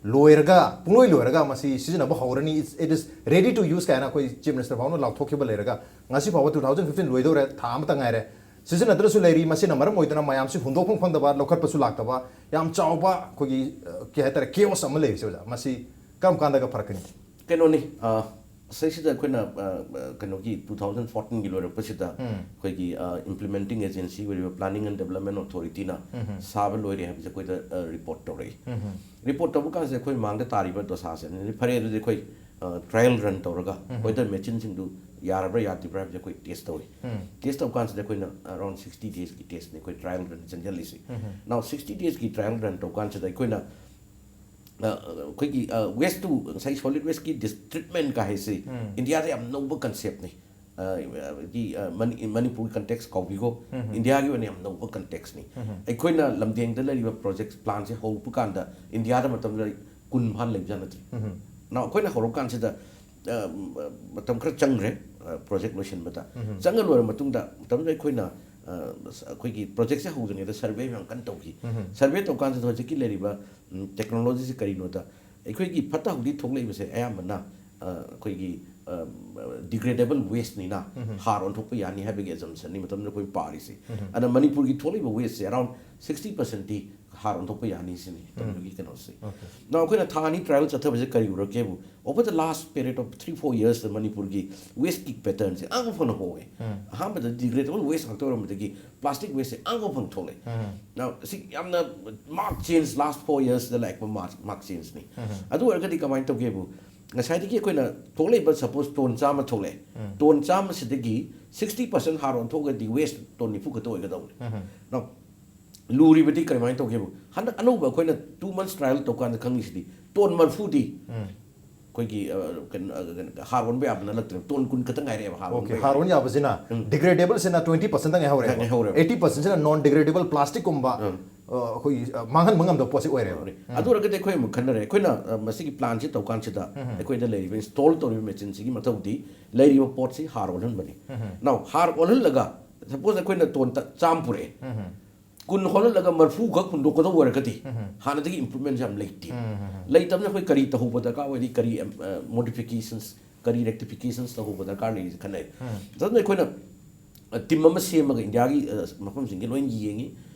ꯂꯣꯏꯔꯒ, ꯄꯨꯡꯂꯣꯏ ꯂꯣꯏꯔꯒ ꯃꯁꯤ ꯁꯤꯖꯤꯟꯅꯕ ꯍꯧꯔꯅꯤ, it is ready to use ꯀꯥꯏꯅ ꯑꯩꯈꯣꯏ ꯆꯤꯐ ꯃꯤꯅꯤꯁꯇꯔ ꯐꯥꯎꯅ ꯂꯥꯎꯊꯣꯛꯈꯤꯕ ꯂꯩꯔꯒ, ꯉꯁꯤ ꯐꯥꯎꯕ ꯇꯨ ꯊꯥꯎꯖꯟ ꯐꯤꯐꯇꯤꯟ ꯂꯣꯏꯗꯧꯔꯦ, ꯊꯥ ꯑꯃꯇ ꯉꯥꯏꯔꯦ, ꯁꯤꯖꯤꯟꯅꯗ꯭ꯔꯁꯨ ꯂꯩꯔꯤ꯫ ꯃꯁꯤꯅ ꯃꯔꯝ ꯑꯣꯏꯗꯨꯅ ꯃꯌꯥꯝꯁꯤ ꯍꯨꯟꯗꯣꯛꯐꯝ ꯈꯪꯗꯕ, ꯂꯧꯈꯠꯄꯁꯨ ꯂꯥꯛꯇꯕ, ꯌꯥꯝ ꯆꯥꯎꯕ ꯑꯩꯈꯣꯏꯒꯤ ꯑ, ꯀꯩ ꯍꯥꯏꯇꯥꯔꯦ, ꯀꯦꯑꯣꯁ ꯑꯃ ꯂꯩꯔꯤꯁꯦ ꯑꯣꯖꯥ, ꯃꯁꯤ ꯀꯔꯝ ꯀꯥꯟꯗꯒ ꯐꯔꯛꯀꯅꯤ? ꯀꯩꯅꯣꯅꯤ, ꯑ, ꯁꯤꯗꯩꯁꯤꯗ ꯑꯩꯈꯣꯏꯅ ꯑ, ꯑ, ꯀꯩꯅꯣꯒꯤ ꯇꯨ ꯊꯥꯎꯖꯟ ꯐꯣꯔꯇꯤꯟꯒꯤ ꯂꯣꯏꯔꯛꯄꯁꯤꯗ ꯑꯩꯈꯣꯏꯒꯤ ꯏꯝꯄ꯭ꯂꯤꯃꯦꯟꯇꯤꯡ ꯑꯦꯖꯦꯟꯁꯤ ꯑꯣꯏꯔꯤꯕ ꯄ꯭ꯂꯥꯅꯤꯡ ꯑꯦꯟ ꯗꯦꯕꯂꯞꯃꯦꯟ ꯑꯣꯊꯣꯔꯤꯇꯤꯅ ꯁꯥꯕ ꯂꯣꯏꯔꯦ ꯍꯥꯏꯕꯁꯦ ꯑꯩꯈꯣꯏꯗ ꯔꯤꯄꯣꯔꯠ ꯇꯧꯔꯛꯏ꯫ ꯔꯤꯄꯣꯔꯠ ꯇꯧꯕ ꯀꯥꯟꯁꯤꯗ ꯑꯩꯈꯣꯏ ꯃꯥꯡꯗ ꯇꯥꯔꯤꯕ ꯗꯣꯁꯥꯁꯦ, ꯑꯗꯨꯗꯤ ꯐꯔꯦ, ꯑꯗꯨꯗꯤ ꯑꯩꯈꯣꯏ ꯇ꯭ꯔꯥꯏꯌꯦꯜ ꯔꯟ ꯇꯧꯔꯒ ꯋꯦꯗꯔ ꯃꯦꯆꯤꯟꯁꯤꯡꯗꯨ ꯌꯥꯔꯕ꯭ꯔꯥ ꯌꯥꯗ꯭ꯔꯤꯕ꯭ꯔꯥ ꯍꯥꯏꯕꯁꯦ ꯑꯩꯈꯣꯏ ꯇꯦꯁ ꯇꯧꯏ꯫ ꯇꯦꯁ ꯇꯧꯕ ꯀꯥꯟꯁꯤꯗ ꯑꯩꯈꯣꯏꯅ ꯑꯔꯥꯎꯟ ꯁꯤꯛꯁꯇꯤ ꯗꯦꯖꯀꯤ ꯇꯦꯁꯅꯤ ꯑꯩꯈꯣꯏ ꯇ꯭ꯔꯥꯏꯌꯦꯜ ꯔꯟ ꯆꯪꯁꯤꯜꯂꯤꯁꯤ꯫ ꯅꯥꯎ ꯁꯤꯛꯁꯇꯤ ꯗꯦꯖꯀꯤ ꯇ꯭ꯔꯥꯏꯌꯦꯜ ꯔꯟ ꯇꯧꯕ ꯀꯥꯟꯁꯤꯗ ꯑꯩꯈꯣꯏꯅ ꯑ, ꯑꯩꯈꯣꯏꯒꯤ ꯋꯦꯁꯇꯨ, ꯉꯁꯥꯏ ꯁꯣꯂꯤꯠ ꯋꯦꯁꯀꯤ ꯇ꯭ꯔꯤꯠꯃꯦꯟ ꯀꯥ ꯍꯥꯏꯁꯤ ꯏꯟꯗꯤꯌꯥꯗ ꯌꯥꯝ ꯅꯧꯕ ꯀꯟꯁꯦꯞꯅꯤ꯫ ꯑ, ꯗꯤ, ꯑ, ꯃꯅꯤ- ꯃꯅꯤꯄꯨꯔꯒꯤ ꯀꯟꯇꯦꯛꯁ ꯀꯥꯎꯕꯤꯈꯣ꯫ ꯏꯟꯗꯤꯌꯥꯒꯤ ꯑꯣꯏꯅ ꯌꯥꯝ ꯅꯧꯕ ꯀꯟꯇꯦꯛꯁꯅꯤ꯫ ꯑꯩꯈꯣꯏꯅ ꯂꯝꯗꯦꯡꯗ ꯂꯩꯔꯤꯕ ꯄ꯭ꯔꯣꯖꯦꯛ ꯄ꯭ꯂꯥꯟꯁꯦ ꯍꯧꯔꯛꯄ ꯀꯥꯟꯗ ꯏꯟꯗꯤꯌꯥꯗ ꯃꯇꯝꯗꯨꯗ ꯀꯨꯟ ꯐꯥꯅ ꯂꯩꯕꯖꯥꯠ ꯅꯠꯇ꯭ꯔꯤ꯫ ꯅꯥꯎ ꯑꯩꯈꯣꯏꯅ ꯍꯧꯔꯛꯄ ꯀꯥꯟꯁꯤꯗ ꯑ, ꯃꯇꯝ ꯈꯔ ꯆꯪꯈ꯭ꯔꯦ, ꯑ, ꯄ꯭ꯔꯣꯖꯦꯛ ꯂꯣꯏꯁꯤꯟꯕꯗ꯫ ꯆꯪꯉ ꯂꯣꯏꯔ ꯃꯇꯨꯡꯗ ꯃꯇꯝꯗꯨꯗ ꯑꯩꯈꯣꯏꯅ, ꯑ, ꯑꯩꯈꯣꯏꯒꯤ ꯄ꯭ꯔꯣꯖꯦꯛꯁꯦ ꯍꯧꯗ꯭ꯔꯤꯉꯩꯗ ꯁꯔꯚꯦ ꯌꯥꯝ ꯀꯟꯅ ꯇꯧꯈꯤ꯫ ꯁꯔꯚꯦ ꯇꯧꯀꯥꯟꯁꯤꯗ ꯍꯧꯖꯤꯛꯀꯤ ꯂꯩꯔꯤꯕ, ꯎꯝ, ꯇꯦꯛꯅꯣꯂꯣꯖꯤꯁꯦ ꯀꯔꯤꯅꯣꯗ, ꯑꯩꯈꯣꯏꯒꯤ ꯐꯠꯇ ꯍꯥꯎꯗꯤ ꯊꯣꯛꯂꯛꯏꯕꯁꯦ ꯑꯌꯥꯝꯕꯅ, ꯑ, ꯑꯩꯈꯣꯏꯒꯤ, ꯑ, ꯗꯤꯒ꯭ꯔꯦꯗꯦꯕꯜ ꯋꯦꯁꯅꯤꯅ ꯍꯥꯔ ꯑꯣꯟꯊꯣꯛꯄ ꯌꯥꯅꯤ ꯍꯥꯏꯕꯒꯤ ꯑꯦꯖꯝꯁꯟꯅꯤ ꯃꯇꯝꯗꯨꯗ ꯑꯩꯈꯣꯏ ꯄꯥꯔꯤꯁꯦ꯫ ꯑꯗ ꯃꯅꯤꯄꯨꯔꯒꯤ ꯊꯣꯛꯂꯛꯏꯕ ꯋꯦꯁꯁꯦ ꯑꯔꯥꯎꯟ ꯁꯤꯛꯁꯇꯤ ꯄꯥꯔꯁꯦꯟꯇꯤ ꯍꯥꯔ ꯑꯣꯟꯊꯣꯛꯄ ꯌꯥꯅꯤ ꯁꯤꯅꯤ ꯃꯇꯝꯗꯨꯒꯤ ꯀꯩꯅꯣꯁꯦ꯫ ꯅꯥꯎ ꯑꯩꯈꯣꯏꯅ ꯊꯥ ꯑꯅꯤ ꯇ꯭ꯔꯥꯏꯌꯦꯜ ꯆꯠꯊꯕꯁꯦ ꯀꯔꯤ ꯎꯔꯛꯀꯦꯕꯨ, over the last period of three four yearsꯇ ꯃꯅꯤꯄꯨꯔꯒꯤ ꯋꯦꯁꯀꯤ ꯄꯦꯇꯔꯟꯁꯦ ꯑꯉꯛꯄ ꯐꯅ ꯍꯣꯡꯉꯦ꯫ ꯑꯍꯥꯟꯕꯗ ꯗꯤꯒ꯭ꯔꯦꯗꯦꯕꯜ ꯋꯦꯁ ꯉꯥꯛꯇ ꯑꯣꯏꯔꯝꯕꯗꯒꯤ ꯄ꯭ꯂꯥꯁꯇꯤꯛ ꯋꯦꯁꯁꯦ ꯑꯉꯛꯄ ꯐꯅ ꯊꯣꯛꯂꯛꯑꯦ꯫ ꯅꯥꯎ ꯁꯤ ꯌꯥꯝꯅ ꯃꯥꯔꯛ ꯆꯦꯟꯖ, ꯂꯥꯁ ꯐꯣꯔ ꯌꯔꯁꯇ ꯂꯥꯛꯄ ꯃꯥꯔꯛ ꯆꯦꯟꯖꯅꯤ꯫ ꯑꯗꯨ ꯑꯣꯏꯔꯒꯗꯤ ꯀꯃꯥꯏꯅ ꯇꯧꯒꯦꯕꯨ, ꯉꯁꯥꯏꯗꯒꯤ ꯑꯩꯈꯣꯏꯅ ꯊꯣꯛꯂꯛꯏꯕ, ꯁꯄꯣꯁ ꯇꯣꯟ ꯆꯥꯝꯃ ꯊꯣꯛꯂꯛꯑꯦ, ꯇꯣꯟ ꯆꯥꯝꯃꯁꯤꯗꯒꯤ ꯁꯤꯛꯁꯇꯤ ꯄꯥꯔꯁꯦꯟ ꯍꯥꯔ ꯑꯣꯟꯊꯣꯛꯑꯒꯗꯤ ꯋꯦꯁ ꯇꯣꯟ ꯅꯤꯐꯨ ꯈꯛꯇ ꯑꯣꯏꯒꯗꯧꯕꯅꯤ꯫ ꯅꯥꯎ ꯂꯨꯔꯤꯕꯗꯤ ꯀꯔꯝꯍꯥꯏꯅ ꯇꯧꯒꯦꯕꯨ, ꯍꯟꯗꯛ ꯑꯅꯧꯕ ꯑꯩꯈꯣꯏꯅ ꯇꯨ ꯃꯟꯁ ꯇ꯭ꯔꯥꯏꯌꯦꯜ ꯇꯧꯀꯥꯟꯗ ꯈꯪꯉꯤꯁꯤꯗꯤ ꯇꯣꯟ ꯃꯔꯐꯨꯗꯤ ꯑꯩꯈꯣꯏꯒꯤ, ꯑ, ꯀꯩꯅꯣ, ꯑ, ꯀꯩꯅꯣ, ꯍꯥꯔ ꯑꯣꯟꯕ ꯌꯥꯕ ꯅꯠꯇ꯭ꯔꯦꯕ, ꯇꯣꯟ ꯀꯨꯟ ꯈꯛꯇ ꯉꯥꯏꯔꯛꯑꯦꯕ ꯍꯥꯔ ꯑꯣꯟꯕ ꯑꯣꯀꯦ, ꯌꯥꯕ꯫ ꯍꯥꯔ ꯑꯣꯟ ꯌꯥꯕꯁꯤꯅ ꯎꯝ꯫ ꯗꯤꯒ꯭ꯔꯦꯗꯦꯕꯜꯁꯤꯅ ꯇ꯭ꯋꯦꯟꯇꯤ ꯄꯥꯔꯁꯦꯟꯇ ꯉꯥꯏꯍꯧꯔꯦꯕ꯫ ꯉꯥꯏꯍꯧꯔꯦꯕ꯫ ꯑꯩꯠꯇꯤ ꯄꯥꯔꯁꯦꯟꯁꯤꯅ ꯅꯣꯟ ꯗꯤꯒ꯭ꯔꯦꯗꯦꯕꯜ ꯄ꯭ꯂꯥꯁꯇꯤꯛꯀꯨꯝꯕ, ꯎꯝ꯫ ꯑ, ꯑꯩꯈꯣꯏꯒꯤ, ꯑ, ꯃꯥꯡꯍꯟꯕ ꯉꯝꯗꯕ ꯄꯣꯠꯁꯤ ꯑꯣꯏꯔꯦꯕ꯫ ꯑꯗꯨ ꯑꯣꯏꯔꯒꯗꯤ ꯑꯩꯈꯣꯏ ꯑꯃꯨꯛ ꯈꯟꯅꯔꯦ꯫ ꯑꯩꯈꯣꯏꯅ, ꯑ, ꯃꯁꯤꯒꯤ ꯄ꯭ꯂꯥꯟꯁꯤ ꯇꯧꯀꯥꯟꯁꯤꯗ ꯑꯩꯈꯣꯏꯗ ꯂꯩꯔꯤꯕ ꯏꯟꯁꯇꯣꯜ ꯇꯧꯔꯤꯕ ꯃꯦꯆꯤꯟꯁꯤꯒꯤ ꯃꯊꯧꯗꯤ ꯂꯩꯔꯤꯕ ꯄꯣꯠꯁꯤ ꯍꯥꯔ ꯑꯣꯜꯍꯟꯕꯅꯤ꯫ ꯅꯥꯎ ꯍꯥꯔ ꯑꯣꯜꯍꯜꯂꯒ, ꯁꯄꯣꯁ ꯑꯩꯈꯣꯏꯅ ꯇꯣꯟ ꯇ-, ꯆꯥꯝꯃ ꯄꯨꯔꯛꯑꯦ, ꯀꯨꯟ ꯍꯣꯜꯍꯜꯂꯒ ꯃꯔꯐꯨ ꯈꯛ ꯍꯨꯟꯗꯣꯛꯀꯗꯧꯕ ꯑꯣꯏꯔꯒꯗꯤ ꯍꯥꯟꯅꯗꯒꯤ ꯏꯝꯄ꯭ꯔꯨꯚꯃꯦꯟꯁꯦ ꯌꯥꯝ ꯂꯩꯇꯦ꯫ ꯂꯩꯇꯕꯅ ꯑꯩꯈꯣꯏ ꯀꯔꯤ ꯇꯧꯍꯧꯕ ꯗꯔꯀꯥꯔ ꯑꯣꯏꯔꯤ, ꯀꯔꯤ, ꯑ, ꯃꯣꯗꯤꯐꯤꯀꯦꯁꯟꯁ, ꯀꯔꯤ ꯔꯦꯛꯇꯤꯐꯤꯀꯦꯁꯟꯁ ꯇꯧꯍꯧꯕ ꯗꯔꯀꯥꯔ ꯂꯩꯔꯤꯁꯦ ꯈꯟꯅꯩ꯫ ꯑꯗꯨꯅ ꯑꯩꯈꯣꯏꯅ, ꯑ, ꯇꯤꯝ ꯑꯃ ꯁꯦꯝꯃꯒ ꯏꯟꯗꯤꯌꯥꯒꯤ, ꯑ, ꯃꯐꯝꯁꯤꯡꯒꯤ ꯂꯣꯏ ꯌꯦꯡꯉꯤ꯫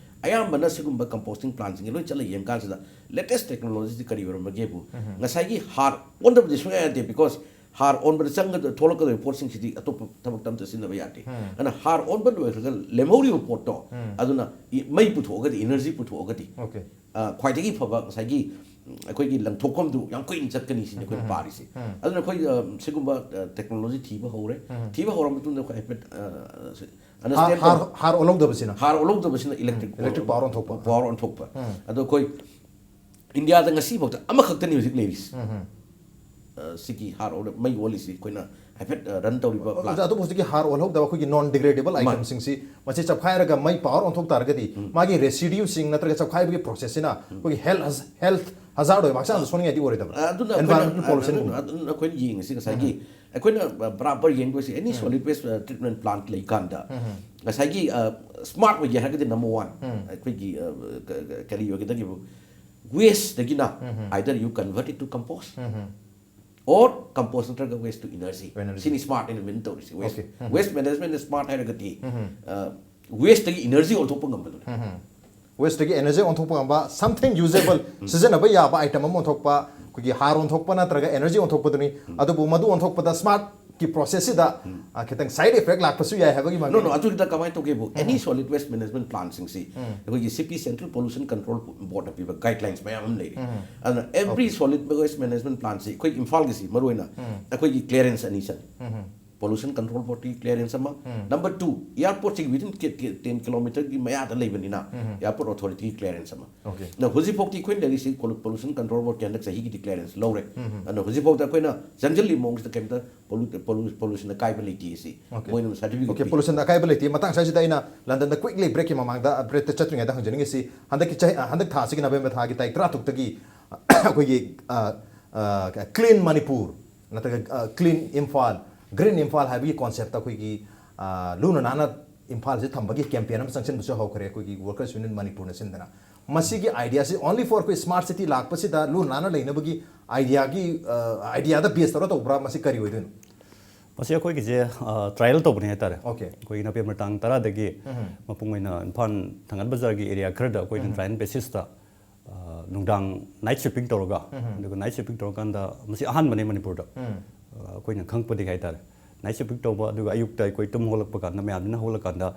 ꯑꯌꯥꯝꯕꯅ ꯁꯤꯒꯨꯝꯕ ꯀꯝꯄꯣꯁꯇꯤꯡ ꯄ꯭ꯂꯥꯟꯁꯤꯡꯒꯤ ꯂꯣꯏ ꯆꯠꯂ ꯌꯦꯡ ꯀꯥꯟꯁꯤꯗ ꯂꯦꯇꯦꯁ ꯇꯦꯛꯅꯣꯂꯣꯖꯤꯁꯤ ꯀꯔꯤ ꯑꯣꯏꯔꯝꯕꯒꯦꯕꯨ, ꯉꯁꯥꯏꯒꯤ ꯍꯥꯔ ꯑꯣꯟꯗꯕꯗꯤ ꯁꯨꯡꯌꯥ ꯌꯥꯗꯦ, ꯕꯤꯀꯣꯁ ꯍꯥꯔ ꯑꯣꯟꯕꯗ ꯆꯪꯒꯗ ꯊꯣꯛꯂꯛꯀꯗꯧꯔꯤꯕ ꯄꯣꯠꯁꯤꯡꯁꯤꯗꯤ ꯑꯇꯣꯞꯄ ꯊꯕꯛꯇ ꯑꯝꯇ ꯁꯤꯖꯤꯟꯅꯕ ꯌꯥꯗꯦ꯫ ꯑꯗꯨꯅ ꯍꯥꯔ ꯑꯣꯟꯕ ꯂꯣꯏꯈ꯭ꯔꯒ ꯂꯦꯝꯍꯧꯔꯤꯕ ꯄꯣꯠꯇꯣ, ꯑꯗꯨꯅ ꯏ- ꯃꯩ ꯄꯨꯊꯣꯛꯑꯒꯗꯤ, ꯏꯅꯔꯖꯤ ꯄꯨꯊꯣꯛꯑꯒꯗꯤ, ꯑꯣꯀꯦ꯫ ꯑ, ꯈ꯭ꯋꯥꯏꯗꯒꯤ ꯐꯕ ꯉꯁꯥꯏꯒꯤ, ꯎꯝ, ꯑꯩꯈꯣꯏꯒꯤ ꯂꯪꯊꯣꯛꯐꯝꯗꯨ ꯌꯥꯝ ꯀꯨꯏꯅ ꯆꯠꯀꯅꯤ ꯁꯤꯅꯤ ꯑꯩꯈꯣꯏꯅ ꯄꯥꯔꯤꯁꯦ꯫ ꯑꯗꯨꯅ ꯑꯩꯈꯣꯏ, ꯑ, ꯁꯤꯒꯨꯝꯕ, ꯑ, ꯇꯦꯛꯅꯣꯂꯣꯖꯤ ꯊꯤꯕ ꯍꯧꯔꯦ꯫ ꯊꯤꯕ ꯍꯧꯔ ꯃꯇꯨꯡꯗ ꯑꯩꯈꯣꯏ ꯍꯥꯏꯐꯦꯠ, ꯑ, ꯁꯤ- ꯍꯥꯔ understand ꯍꯥꯔ ꯇꯧ- ꯍꯥꯔ ꯑꯣꯜꯍꯧꯗꯕꯁꯤꯅ꯫ ꯍꯥꯔ ꯑꯣꯜꯍꯧꯗꯕꯁꯤꯅ ꯏꯂꯦꯛꯇ꯭ꯔꯤꯛ ꯏꯂꯦꯛꯇ꯭ꯔꯤꯛ ꯄꯥꯋꯔ ꯑꯣꯟꯊꯣꯛꯄ꯫ ꯄꯥꯋꯔ ꯑꯣꯟꯊꯣꯛꯄ꯫ ꯑꯗꯣ ꯑꯩꯈꯣꯏ ꯏꯟꯗꯤꯌꯥꯗ ꯉꯁꯤꯐꯥꯎꯗ ꯑꯃꯈꯛꯇꯅꯤ ꯍꯧꯖꯤꯛ ꯂꯩꯔꯤꯁꯦ꯫ ꯑ, ꯁꯤꯒꯤ ꯍꯥꯔ ꯑꯣꯜ- ꯃꯩ ꯑꯣꯜꯂꯤꯁꯤ ꯑꯩꯈꯣꯏꯅ ꯍꯥꯏꯐꯦꯠ, ꯑ, ꯔꯟ ꯇꯧꯔꯤꯕ ꯄ꯭ꯂꯥꯟ꯫ ꯑꯣꯖꯥ, ꯑꯗꯨꯕꯨ ꯍꯧꯖꯤꯛꯀꯤ ꯍꯥꯔ ꯑꯣꯜꯍꯧꯗꯕ ꯑꯩꯈꯣꯏꯒꯤ ꯅꯣꯟ ꯗꯤꯒ꯭ꯔꯦꯗꯦꯕꯜ ꯃꯥꯅꯤ꯫ ꯑꯥꯏꯇꯝꯁꯤꯡꯁꯤ ꯃꯁꯤ ꯆꯞꯈꯥꯏꯔꯒ ꯃꯩ ꯄꯥꯋꯔ ꯑꯣꯟꯊꯣꯛ ꯇꯥꯔꯒꯗꯤ ꯃꯥꯒꯤ ꯔꯦꯁꯤꯗ꯭ꯌꯨꯁꯤꯡ ꯅꯠꯇ꯭ꯔꯒ ꯆꯞꯈꯥꯏꯕꯒꯤ ꯄ꯭ꯔꯣꯁꯦꯁꯁꯤꯅ ꯑꯩꯈꯣꯏꯒꯤ ꯍꯦꯜꯊ ꯍꯦꯜꯊ ꯍꯖꯥꯔꯗ ꯑꯣꯏꯕ, ꯍꯛꯆꯥꯡꯗ ꯁꯣꯛꯅꯤꯡꯉꯥꯏꯗꯤ ꯑꯣꯏꯔꯣꯏꯗꯕ꯫ ꯑꯗꯨꯅ Environmental ꯑꯩꯈꯣꯏꯅ, pollution ꯒꯨꯝꯕ꯫ ꯑꯗꯨꯅ, ꯑꯗꯨꯅ ꯑꯩꯈꯣꯏꯅ ꯌꯦꯡꯉꯤꯁꯤ ꯉꯁꯥꯏꯒꯤ ꯑꯩꯈꯣꯏꯅ ꯕꯔꯥꯕꯔ ꯌꯦꯡꯗꯣꯏꯁꯤ, ꯑꯦꯅꯤ ꯁꯣꯂꯤꯠ ꯋꯦꯁ ꯇ꯭ꯔꯤꯠꯃꯦꯟ ꯄ꯭ꯂꯥꯟꯠ ꯂꯩꯀꯥꯟꯗ ꯉꯁꯥꯏꯒꯤ, ꯑ, ꯁ꯭ꯃꯥꯔꯠ ꯑꯣꯏꯒꯦ ꯍꯥꯏꯔꯒꯗꯤ ꯅꯝꯕꯔ ꯋꯥꯟ ꯑꯩꯈꯣꯏꯒꯤ, ꯑ, ꯀ- ꯀ- ꯀꯔꯤ ꯑꯣꯏꯒꯗꯒꯦꯕꯨ, ꯋꯦꯁꯇꯒꯤꯅ either you convert it to compost or compost ꯅꯠꯇ꯭ꯔꯒ waste to energy꯫ Energy꯫ ꯁꯤꯅꯤ ꯁ꯭ꯃꯥꯔꯠ ꯑꯩꯅ ꯃꯤꯟ ꯇꯧꯔꯤꯁꯤ꯫ Waste Okay꯫ Waste management smart ꯍꯥꯏꯔꯒꯗꯤ, ꯑ, ꯋꯦꯁꯇꯒꯤ ꯏꯅꯔꯖꯤ ꯑꯣꯟꯊꯣꯛꯄ ꯉꯝꯕꯗꯨꯅꯤ꯫ ꯋꯦꯁꯇꯒꯤ ꯑꯦꯅꯔꯖꯤ ꯑꯣꯟꯊꯣꯛꯄ ꯉꯝꯕ, something usable, ꯁꯤꯖꯤꯟꯅꯕ ꯌꯥꯕ ꯑꯥꯏꯇꯝ ꯑꯃ ꯑꯣꯟꯊꯣꯛꯄ, ꯑꯩꯈꯣꯏꯒꯤ ꯍꯥꯔ ꯑꯣꯟꯊꯣꯛꯄ ꯅꯠꯇ꯭ꯔꯒ ꯑꯦꯅꯔꯖꯤ ꯑꯣꯟꯊꯣꯛꯄꯗꯨꯅꯤ꯫ ꯑꯗꯨꯕꯨ ꯃꯗꯨ ꯑꯣꯟꯊꯣꯛꯄꯗ ꯁ꯭ꯃꯥꯔꯠꯀꯤ ꯄ꯭ꯔꯣꯁꯦꯁꯁꯤꯗ, ꯑ, ꯈꯤꯇꯪ ꯁꯥꯏꯗ ꯏꯐꯦꯛ ꯂꯥꯛꯄꯁꯨ ꯌꯥꯏ ꯍꯥꯏꯕꯒꯤ ꯅꯣ ꯃꯃꯤꯡ꯫ ꯅꯣ ꯑꯗꯨꯗ ꯀꯃꯥꯏꯅ ꯇꯧꯒꯦꯕꯨ, ꯑꯦꯅꯤ ꯁꯣꯂꯤꯠ ꯋꯦꯁ ꯃꯦꯅꯦꯖꯃꯦꯟ ꯄ꯭ꯂꯥꯟꯁꯤꯡꯁꯤ ꯑꯩꯈꯣꯏꯒꯤ ꯁꯤꯄꯤ ꯁꯦꯟꯇ꯭ꯔꯦꯜ ꯄꯣꯂꯨꯁꯟ ꯀꯟꯇ꯭ꯔꯣꯜ ꯕꯣꯔꯗꯅ ꯄꯤꯕ ꯒꯥꯏꯗꯂꯥꯏꯟꯁ ꯃꯌꯥꯝ ꯑꯃ ꯂꯩꯔꯤ꯫ ꯑꯗꯨꯅ ꯑꯦꯕ꯭ꯔꯤ ꯁꯣꯂꯤꯠ ꯋꯦꯁ ꯃꯦꯅꯦꯖꯃꯦꯟ ꯄ꯭ꯂꯥꯟꯁꯤ ꯑꯩꯈꯣꯏ ꯏꯝꯐꯥꯜꯒꯤꯁꯤ ꯃꯔꯨꯑꯣꯏꯅ ꯑꯩꯈꯣꯏꯒꯤ ꯀ꯭ꯂꯤꯌꯔꯦꯟꯁ ꯑꯅꯤ ꯆꯪꯉꯤ꯫ ꯄꯣꯂꯨꯁꯟ ꯀꯟꯇ꯭ꯔꯣꯜ ꯕꯣꯔꯗꯀꯤ ꯀ꯭ꯂꯤꯌꯔꯦꯟꯁ ꯑꯃ, ꯅꯝꯕꯔ ꯇꯨ, ꯑꯦꯌꯥꯔꯄꯣꯔꯠꯁꯤ ꯋꯤꯗꯤꯟ ꯇꯦꯟ ꯀꯤꯂꯣꯃꯤꯇꯔꯒꯤ ꯃꯌꯥꯗ ꯂꯩꯕꯅꯤꯅ ꯑꯦꯌꯥꯔꯄꯣꯔꯠ ꯑꯣꯊꯣꯔꯤꯇꯤꯒꯤ ꯀ꯭ꯂꯤꯌꯔꯦꯟꯁ ꯑꯃ꯫ Okay꯫ ꯅ ꯍꯧꯖꯤꯛꯐꯥꯎꯗꯤ ꯑꯩꯈꯣꯏ ꯂꯩꯔꯤꯁꯤ ꯄꯣꯂꯨꯁꯟ ꯀꯟꯇ꯭ꯔꯣꯜ ꯕꯣꯔꯗꯀꯤ ꯍꯟꯗꯛ ꯆꯍꯤꯒꯤꯗꯤ ꯀ꯭ꯂꯤꯌꯔꯦꯟꯁ ꯂꯧꯔꯦ꯫ ꯑꯗꯨꯅ ꯍꯧꯖꯤꯛꯐꯥꯎꯗ ꯑꯩꯈꯣꯏꯅ ꯆꯪꯁꯤꯜꯂꯤ ꯃꯑꯣꯡꯁꯤꯗ ꯀꯩꯝꯇ ꯄꯣꯂꯨꯁꯟ ꯑꯀꯥꯏꯕ ꯂꯩꯇꯦ ꯁꯤ꯫ Okay꯫ ꯃꯣꯏꯅ ꯁꯥꯔꯇꯤꯐꯤꯀꯦꯠ Okay, ꯄꯣꯂꯨꯁꯟ ꯑꯀꯥꯏꯕ ꯂꯩꯇꯦ꯫ ꯃꯇꯥꯡ ꯑꯁꯤꯗ ꯑꯩꯅ ꯂꯟꯗꯟꯗ ꯀ꯭ꯋꯤꯛꯂꯤ ꯕ꯭ꯔꯦꯛꯀꯤ ꯃꯃꯥꯡꯗ, ꯕ꯭ꯔꯦꯛꯇ ꯆꯠꯇ꯭ꯔꯤꯉꯩꯗ ꯍꯪꯖꯅꯤꯡꯉꯤꯁꯤ, ꯍꯟꯗꯛꯀꯤ ꯆꯍꯤ, ꯍꯟꯗꯛ ꯊꯥꯁꯤꯒꯤ ꯅꯕꯦꯝꯕꯔ ꯊꯥꯒꯤ ꯇꯥꯔꯤꯛ ꯇꯔꯥꯇꯔꯨꯛꯇꯒꯤ ꯑꯩꯈꯣꯏꯒꯤ, ꯑ, ꯑ, ꯀ꯭ꯂꯤꯟ ꯃꯅꯤꯄꯨꯔ ꯅꯠꯇ꯭ꯔꯒ, ꯑ, ꯀ꯭ꯂꯤꯟ ꯏꯝꯐꯥꯜ, ꯒ꯭ꯔꯤꯟ ꯏꯝꯐꯥꯜ ꯍꯥꯏꯕꯒꯤ ꯀꯣꯟꯁꯦꯞꯇ ꯑꯩꯈꯣꯏꯒꯤ, ꯑ, ꯂꯨꯅ ꯅꯥꯟꯅ ꯏꯝꯐꯥꯜꯁꯤ ꯊꯝꯕꯒꯤ ꯀꯦꯝꯄꯦꯟ ꯑꯃ ꯆꯪꯁꯤꯟꯕꯁꯨ ꯍꯧꯈ꯭ꯔꯦ ꯑꯩꯈꯣꯏꯒꯤ ꯋꯥꯔꯀꯔꯁ ꯌꯨꯅꯤꯌꯟ ꯃꯅꯤꯄꯨꯔꯅ ꯁꯤꯟꯗꯅ꯫ ꯃꯁꯤꯒꯤ ꯑꯥꯏꯗꯤꯌꯥꯁꯤ only for ꯑꯩꯈꯣꯏ ꯁ꯭ꯃꯥꯔꯠ ꯁꯤꯇꯤ ꯂꯥꯛꯄꯁꯤꯗ ꯂꯨ ꯅꯥꯟꯅ ꯂꯩꯅꯕꯒꯤ ꯑꯥꯏꯗꯤꯌꯥꯒꯤ, ꯑ, ꯑꯥꯏꯗꯤꯌꯥꯗ ꯕꯦꯁ ꯇꯧꯔ ꯇꯧꯕ꯭ꯔꯥ? ꯃꯁꯤ ꯀꯔꯤ ꯑꯣꯏꯗꯣꯏꯅꯣ? ꯃꯁꯤ ꯑꯩꯈꯣꯏꯒꯤꯁꯦ, ꯑ, ꯇ꯭ꯔꯥꯏꯌꯦꯜ ꯇꯧꯕꯅꯤ ꯍꯥꯏꯇꯥꯔꯦ꯫ Okay꯫ ꯑꯩꯈꯣꯏꯒꯤ ꯅꯕꯦꯝꯕꯔ ꯇꯥꯡ ꯇꯔꯥꯗꯒꯤ ꯃꯄꯨꯡ ꯑꯣꯏꯅ ꯏꯝꯐꯥꯜ ꯊꯥꯡꯒꯥꯜ ꯕꯖꯥꯔꯒꯤ ꯑꯦꯔꯤꯌꯥ ꯈꯔꯗ ꯑꯩꯈꯣꯏꯅ ꯇ꯭ꯔꯥꯏꯌꯦꯜ ꯕꯦꯁꯤꯁꯇ, ꯑ, ꯅꯨꯡꯗꯥꯡ ꯅꯥꯏꯠ ꯁ꯭ꯋꯤꯄꯤꯡ ꯇꯧꯔꯒ, ꯑꯗꯨꯒ ꯅꯥꯏꯠ ꯁ꯭ꯋꯤꯄꯤꯡ ꯇꯧꯔꯀꯥꯟꯗ ꯃꯁꯤ ꯑꯍꯥꯟꯕꯅꯦ ꯃꯅꯤꯄꯨꯔꯗ꯫ ꯑ, ꯑꯩꯈꯣꯏꯅ ꯈꯪꯉꯛꯄꯗꯒꯤ ꯍꯥꯏꯇꯥꯔꯦ, ꯅꯥꯏꯠ ꯁꯤꯐ ꯇꯧꯕ, ꯑꯗꯨꯒ ꯑꯌꯨꯛꯇ ꯑꯩꯈꯣꯏ ꯇꯨꯝ ꯍꯧꯒꯠꯂꯛꯄ ꯀꯥꯟꯗ, ꯃꯌꯥꯝꯁꯤꯅ ꯍꯧꯒꯠꯂꯀꯥꯟꯗ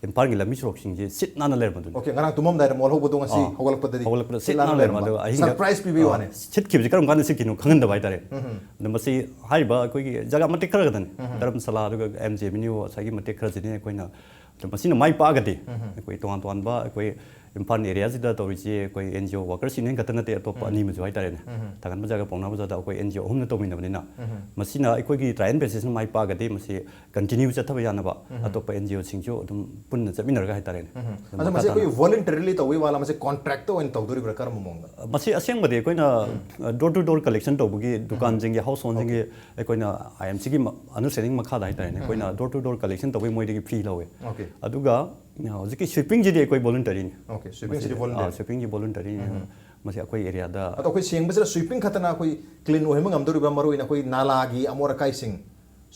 ꯏꯝꯐꯥꯜꯒꯤ ꯂꯝꯕꯤ ꯁꯣꯔꯣꯛꯁꯤꯡꯁꯦ ꯁꯤꯠ ꯅꯥꯟꯅ ꯂꯩꯔꯝꯕꯗꯨꯅꯤ꯫ ꯑꯣꯀꯦ, ꯉꯔꯥꯡ ꯇꯨꯝꯃꯝꯗꯥꯏꯗ ꯃꯣꯜ ꯍꯧꯕꯗꯣ ꯉꯁꯤ ꯑꯥ, ꯍꯧꯒꯠꯂꯛꯄꯗꯗꯤ ꯍꯧꯒꯠꯂꯛꯄꯗ ꯁꯤꯠ ꯂꯥꯟꯅ ꯅꯥꯟꯅ ꯂꯩꯔꯝꯕ꯫ ꯂꯩꯔꯝꯕ꯫ ꯑꯗꯣ ꯑꯍꯤꯡꯗ, ꯁꯔꯄ꯭ꯔꯥꯏꯁ ꯄꯤꯕꯤꯕ ꯑꯥ, ꯋꯥꯅꯤ꯫ ꯁꯤꯠꯈꯤꯕꯁꯦ ꯀꯔꯝ ꯀꯥꯟꯗ ꯁꯤꯠꯈꯤꯅꯣ ꯈꯪꯍꯟꯗꯕ ꯍꯥꯏꯇꯥꯔꯦ꯫ ꯑꯗꯣ ꯃꯁꯤ ꯍꯥꯏꯔꯤꯕ ꯑꯩꯈꯣꯏꯒꯤ ꯖꯒꯥ ꯃꯇꯦꯛ ꯈꯔ ꯈꯛꯇꯅꯤ, ꯙꯔꯃꯁꯥꯂꯥ ꯑꯗꯨꯒ ꯑꯦꯝ ꯖꯦ ꯑꯦꯚꯦꯅ꯭ꯌꯨ ꯑꯁꯥꯏꯒꯤ ꯃꯇꯦꯛ ꯈꯔꯁꯤꯅꯤ ꯑꯩꯈꯣꯏꯅ, ꯑꯗꯣ ꯃꯁꯤꯅ ꯃꯥꯏ ꯄꯥꯛꯑꯒꯗꯤ ꯑꯩꯈꯣꯏ ꯇꯣꯉꯥꯟ ꯇꯣꯉꯥꯟꯕ ꯑꯩꯈꯣꯏ ꯏꯝꯐꯥꯜ ꯑꯦꯔꯤꯌꯥꯁꯤꯗ ꯇꯧꯔꯤꯁꯦ ꯑꯩꯈꯣꯏ ꯑꯦꯟ ꯖꯤ ꯑꯣ ꯋꯥꯀꯔꯁ ꯌꯨꯅꯤꯌꯟ ꯈꯛꯇ ꯅꯠꯇꯦ, ꯑꯇꯣꯞꯄ ꯑꯅꯤ ꯑꯃꯁꯨ ꯍꯥꯏꯇꯥꯔꯦꯅꯦ, ꯊꯥꯡꯒꯠ ꯕꯖꯥꯔꯒ ꯄꯥꯎꯅꯥ ꯕꯖꯥꯔꯗ ꯑꯩꯈꯣꯏ ꯑꯦꯟ ꯖꯤ ꯑꯣ ꯑꯍꯨꯝꯅ ꯇꯧꯃꯤꯟꯅꯕꯅꯤꯅ, ꯃꯁꯤꯅ ꯑꯩꯈꯣꯏꯒꯤ ꯇ꯭ꯔꯥꯏꯌꯦꯜ ꯕꯦꯁꯤꯁꯅ ꯃꯥꯏ ꯄꯥꯛꯑꯒꯗꯤ ꯃꯁꯤ ꯀꯟꯇꯤꯅ꯭ꯌꯨ ꯆꯠꯊꯕ ꯌꯥꯅꯕ ꯑꯇꯣꯞꯄ ꯑꯦꯟ ꯖꯤ ꯑꯣꯁꯤꯡꯁꯨ ꯑꯗꯨꯝ ꯄꯨꯟꯅ ꯆꯠꯃꯤꯟꯅꯔꯒ ꯍꯥꯏꯇꯥꯔꯦꯅꯦ꯫ ꯑꯗꯨꯝ ꯑꯗꯣ ꯃꯈꯥ ꯃꯁꯤ ꯑꯩꯈꯣꯏ ꯇꯥꯅ ꯚꯣꯂꯨꯟꯇꯔꯤꯂꯤ ꯇꯧꯕꯒꯤ ꯋꯥꯂꯥ, ꯃꯁꯤ ꯀꯣꯟꯇ꯭ꯔꯦꯛꯇ ꯑꯣꯏꯅ ꯇꯧꯗꯣꯔꯤꯕ꯭ꯔꯥ? ꯀꯔꯝꯕ ꯃꯑꯣꯡꯗ? ꯃꯁꯤ ꯑꯁꯦꯡꯕꯗꯤ ꯑꯩꯈꯣꯏꯅ ꯗꯣꯔ ꯇꯨ ꯗꯣꯔ ꯀꯂꯦꯛꯁꯟ ꯇꯧꯕꯒꯤ, ꯗꯨꯀꯥꯟꯁꯤꯡꯒꯤ, ꯍꯥꯎꯁ ꯍꯣꯜꯁꯤꯡꯒꯤ, ꯑꯩꯈꯣꯏꯅ ꯑꯥꯏ ꯑꯦꯝ ꯁꯤꯒꯤ ꯑꯟꯗꯔꯁ꯭ꯇꯦꯟꯗꯤꯡ ꯃꯈꯥꯗ ꯍꯥꯏꯇꯥꯔꯦꯅꯦ, ꯑꯩꯈꯣꯏꯅ ꯗꯣꯔ ꯇꯨ ꯗꯣꯔ ꯀꯂꯦꯛꯁꯟ ꯇꯧꯕꯒꯤ ꯃꯣꯏꯗꯒꯤ ꯐꯤ ꯂꯧꯋꯦ꯫ ꯑꯣꯀꯦ꯫ ꯑꯗꯨꯒ ꯍꯧꯖꯤꯛꯀꯤ ꯁ꯭ꯋꯤꯄꯤꯡꯁꯤꯗꯤ ꯑꯩꯈꯣꯏ ꯚꯣꯂꯨꯟꯇꯔꯤꯅꯤ꯫ Okay, ꯁ꯭ꯋꯤꯄꯤꯡꯁꯤꯗꯤ voluntary. ꯁ꯭ꯋꯤꯄꯤꯡꯁꯤ ꯚꯣꯂꯨꯟꯇꯔꯤꯅꯤ꯫ ꯃꯁꯤ ꯑꯩꯈꯣꯏ ꯑꯦꯔꯤꯌꯥꯗ ꯑꯗꯣ ꯑꯩꯈꯣꯏ ꯁꯦꯡꯕꯁꯤꯗ ꯁ꯭ꯋꯤꯄꯤꯡ ꯈꯛꯇꯅ ꯑꯩꯈꯣꯏ ꯀ꯭ꯂꯤꯟ ꯑꯣꯏꯍꯟꯕ ꯉꯝꯗꯣꯔꯤꯕ꯭ꯔꯥ? ꯃꯔꯨꯑꯣꯏꯅ ꯑꯩꯈꯣꯏ ꯅꯥꯂꯥꯒꯤ ꯑꯃꯣꯠ ꯑꯀꯥꯏꯁꯤꯡ,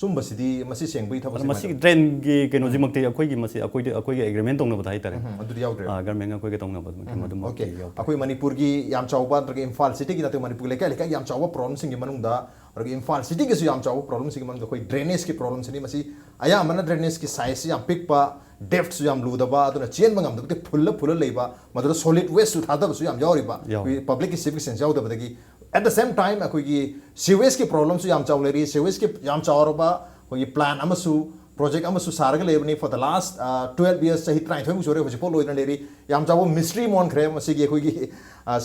ꯁꯨꯝꯕꯁꯤꯗꯤ, ꯃꯁꯤ ꯁꯦꯡꯕꯒꯤ ꯊꯕꯛꯁꯤ ꯑꯗꯣ ꯀꯃꯥꯏꯅ ꯃꯁꯤꯒꯤ ꯇꯧꯏ? ꯗ꯭ꯔꯦꯟꯒꯤ ꯀꯩꯅꯣꯁꯤꯃꯛꯇꯤ ꯑꯩꯈꯣꯏꯒꯤ, ꯃꯁꯤ ꯑꯩꯈꯣꯏꯗ, ꯑꯩꯈꯣꯏꯒꯤ ꯑꯦꯒ꯭ꯔꯤꯃꯦꯟ ꯇꯧꯅꯕꯗ ꯍꯥꯏꯇꯥꯔꯦ꯫ ꯎꯝ, ꯑꯗꯨꯗꯤ ꯌꯥꯎꯗ꯭ꯔꯦ꯫ ꯑꯥ, ꯒꯚꯔꯟꯃꯦꯟꯒ ꯑꯩꯈꯣꯏꯒ ꯇꯧꯅꯕ ꯑꯗꯨꯃꯛꯇꯤ ꯎꯝ, ꯃꯗꯨꯃꯛꯇꯤ ꯑꯣꯀꯦ꯫ ꯌꯥꯎꯗ꯭ꯔꯦ꯫ ꯑꯩꯈꯣꯏ ꯃꯅꯤꯄꯨꯔꯒꯤ ꯌꯥꯝ ꯆꯥꯎꯕ, ꯅꯠꯇ꯭ꯔꯒ ꯏꯝꯐꯥꯜ ꯁꯤꯇꯤꯒꯤ ꯅꯠꯇ꯭ꯔꯒ ꯃꯅꯤꯄꯨꯔꯒꯤ ꯂꯩꯀꯥꯏ ꯂꯩꯀꯥꯏ ꯌꯥꯝ ꯆꯥꯎꯕ ꯄ꯭ꯔꯣꯕ꯭ꯂꯦꯝꯁꯤꯡꯒꯤ ꯃꯅꯨꯡꯗ, ꯑꯗꯨꯒ ꯏꯝꯐꯥꯜ ꯁꯤꯇꯤꯒꯤꯁꯨ ꯌꯥꯝ ꯆꯥꯎꯕ ꯄ꯭ꯔꯣꯕ꯭ꯂꯦꯝꯁꯤꯡꯒꯤ ꯃꯅꯨꯡꯗ ꯑꯩꯈꯣꯏ ꯗ꯭ꯔꯦꯅꯦꯖꯀꯤ ꯄ꯭ꯔꯣꯕ꯭ꯂꯦꯝꯁꯤꯅꯤ꯫ ꯃꯁꯤ ꯑꯌꯥꯝꯕꯅ ꯗ꯭ꯔꯦꯅꯦꯖꯀꯤ ꯁꯥꯏꯖꯁꯤ ꯌꯥꯝ ꯄꯤꯛꯄ, ꯗꯦꯞꯁꯨ ꯌꯥꯝ ꯂꯨꯗꯕ, ꯑꯗꯨꯅ ꯆꯦꯟꯕ ꯉꯝꯗꯕꯗꯤ ꯐꯨꯜꯂ ꯐꯨꯜꯂ ꯂꯩꯕ, ꯃꯗꯨꯗ ꯁꯣꯂꯤꯗ ꯋꯦꯁꯁꯨ ꯊꯥꯗꯕꯁꯨ ꯌꯥꯝ ꯌꯥꯎꯔꯤꯕ, ꯌꯥꯎꯔꯤ꯫ ꯑꯩꯈꯣꯏ ꯄꯕ꯭ꯂꯤꯛꯀꯤ ꯁꯤꯚꯤꯛ ꯁꯦꯟꯁ ꯌꯥꯎꯗꯕꯗꯒꯤ꯫ At the same time, ꯑꯩꯈꯣꯏꯒꯤ ꯁꯤꯋꯦꯖꯀꯤ ꯄ꯭ꯔꯣꯕ꯭ꯂꯦꯝꯁꯨ ꯌꯥꯝ ꯆꯥꯎ ꯂꯩꯔꯤ꯫ ꯁꯤꯋꯦꯖꯀꯤ ꯌꯥꯝ ꯆꯥꯎꯔꯕ ꯑꯩꯈꯣꯏꯒꯤ ꯄ꯭ꯂꯥꯟ ꯑꯃꯁꯨ, ꯄ꯭ꯔꯣꯖꯦꯛ ꯑꯃꯁꯨ ꯁꯥꯔꯒ ꯂꯩꯕꯅꯤ꯫ For the last twelve years, ꯆꯍꯤ ꯇꯔꯥꯅꯤꯊꯣꯏꯃꯨꯛ ꯁꯨꯔꯦ, ꯍꯧꯖꯤꯛꯐꯥꯎ ꯂꯣꯏꯗꯅ ꯂꯩꯔꯤ꯫ ꯌꯥꯝ ꯆꯥꯎꯕ ꯃꯤꯁꯇ꯭ꯔꯤ ꯑꯃ ꯑꯣꯟꯈ꯭ꯔꯦ ꯃꯁꯤꯒꯤ ꯑꯩꯈꯣꯏꯒꯤ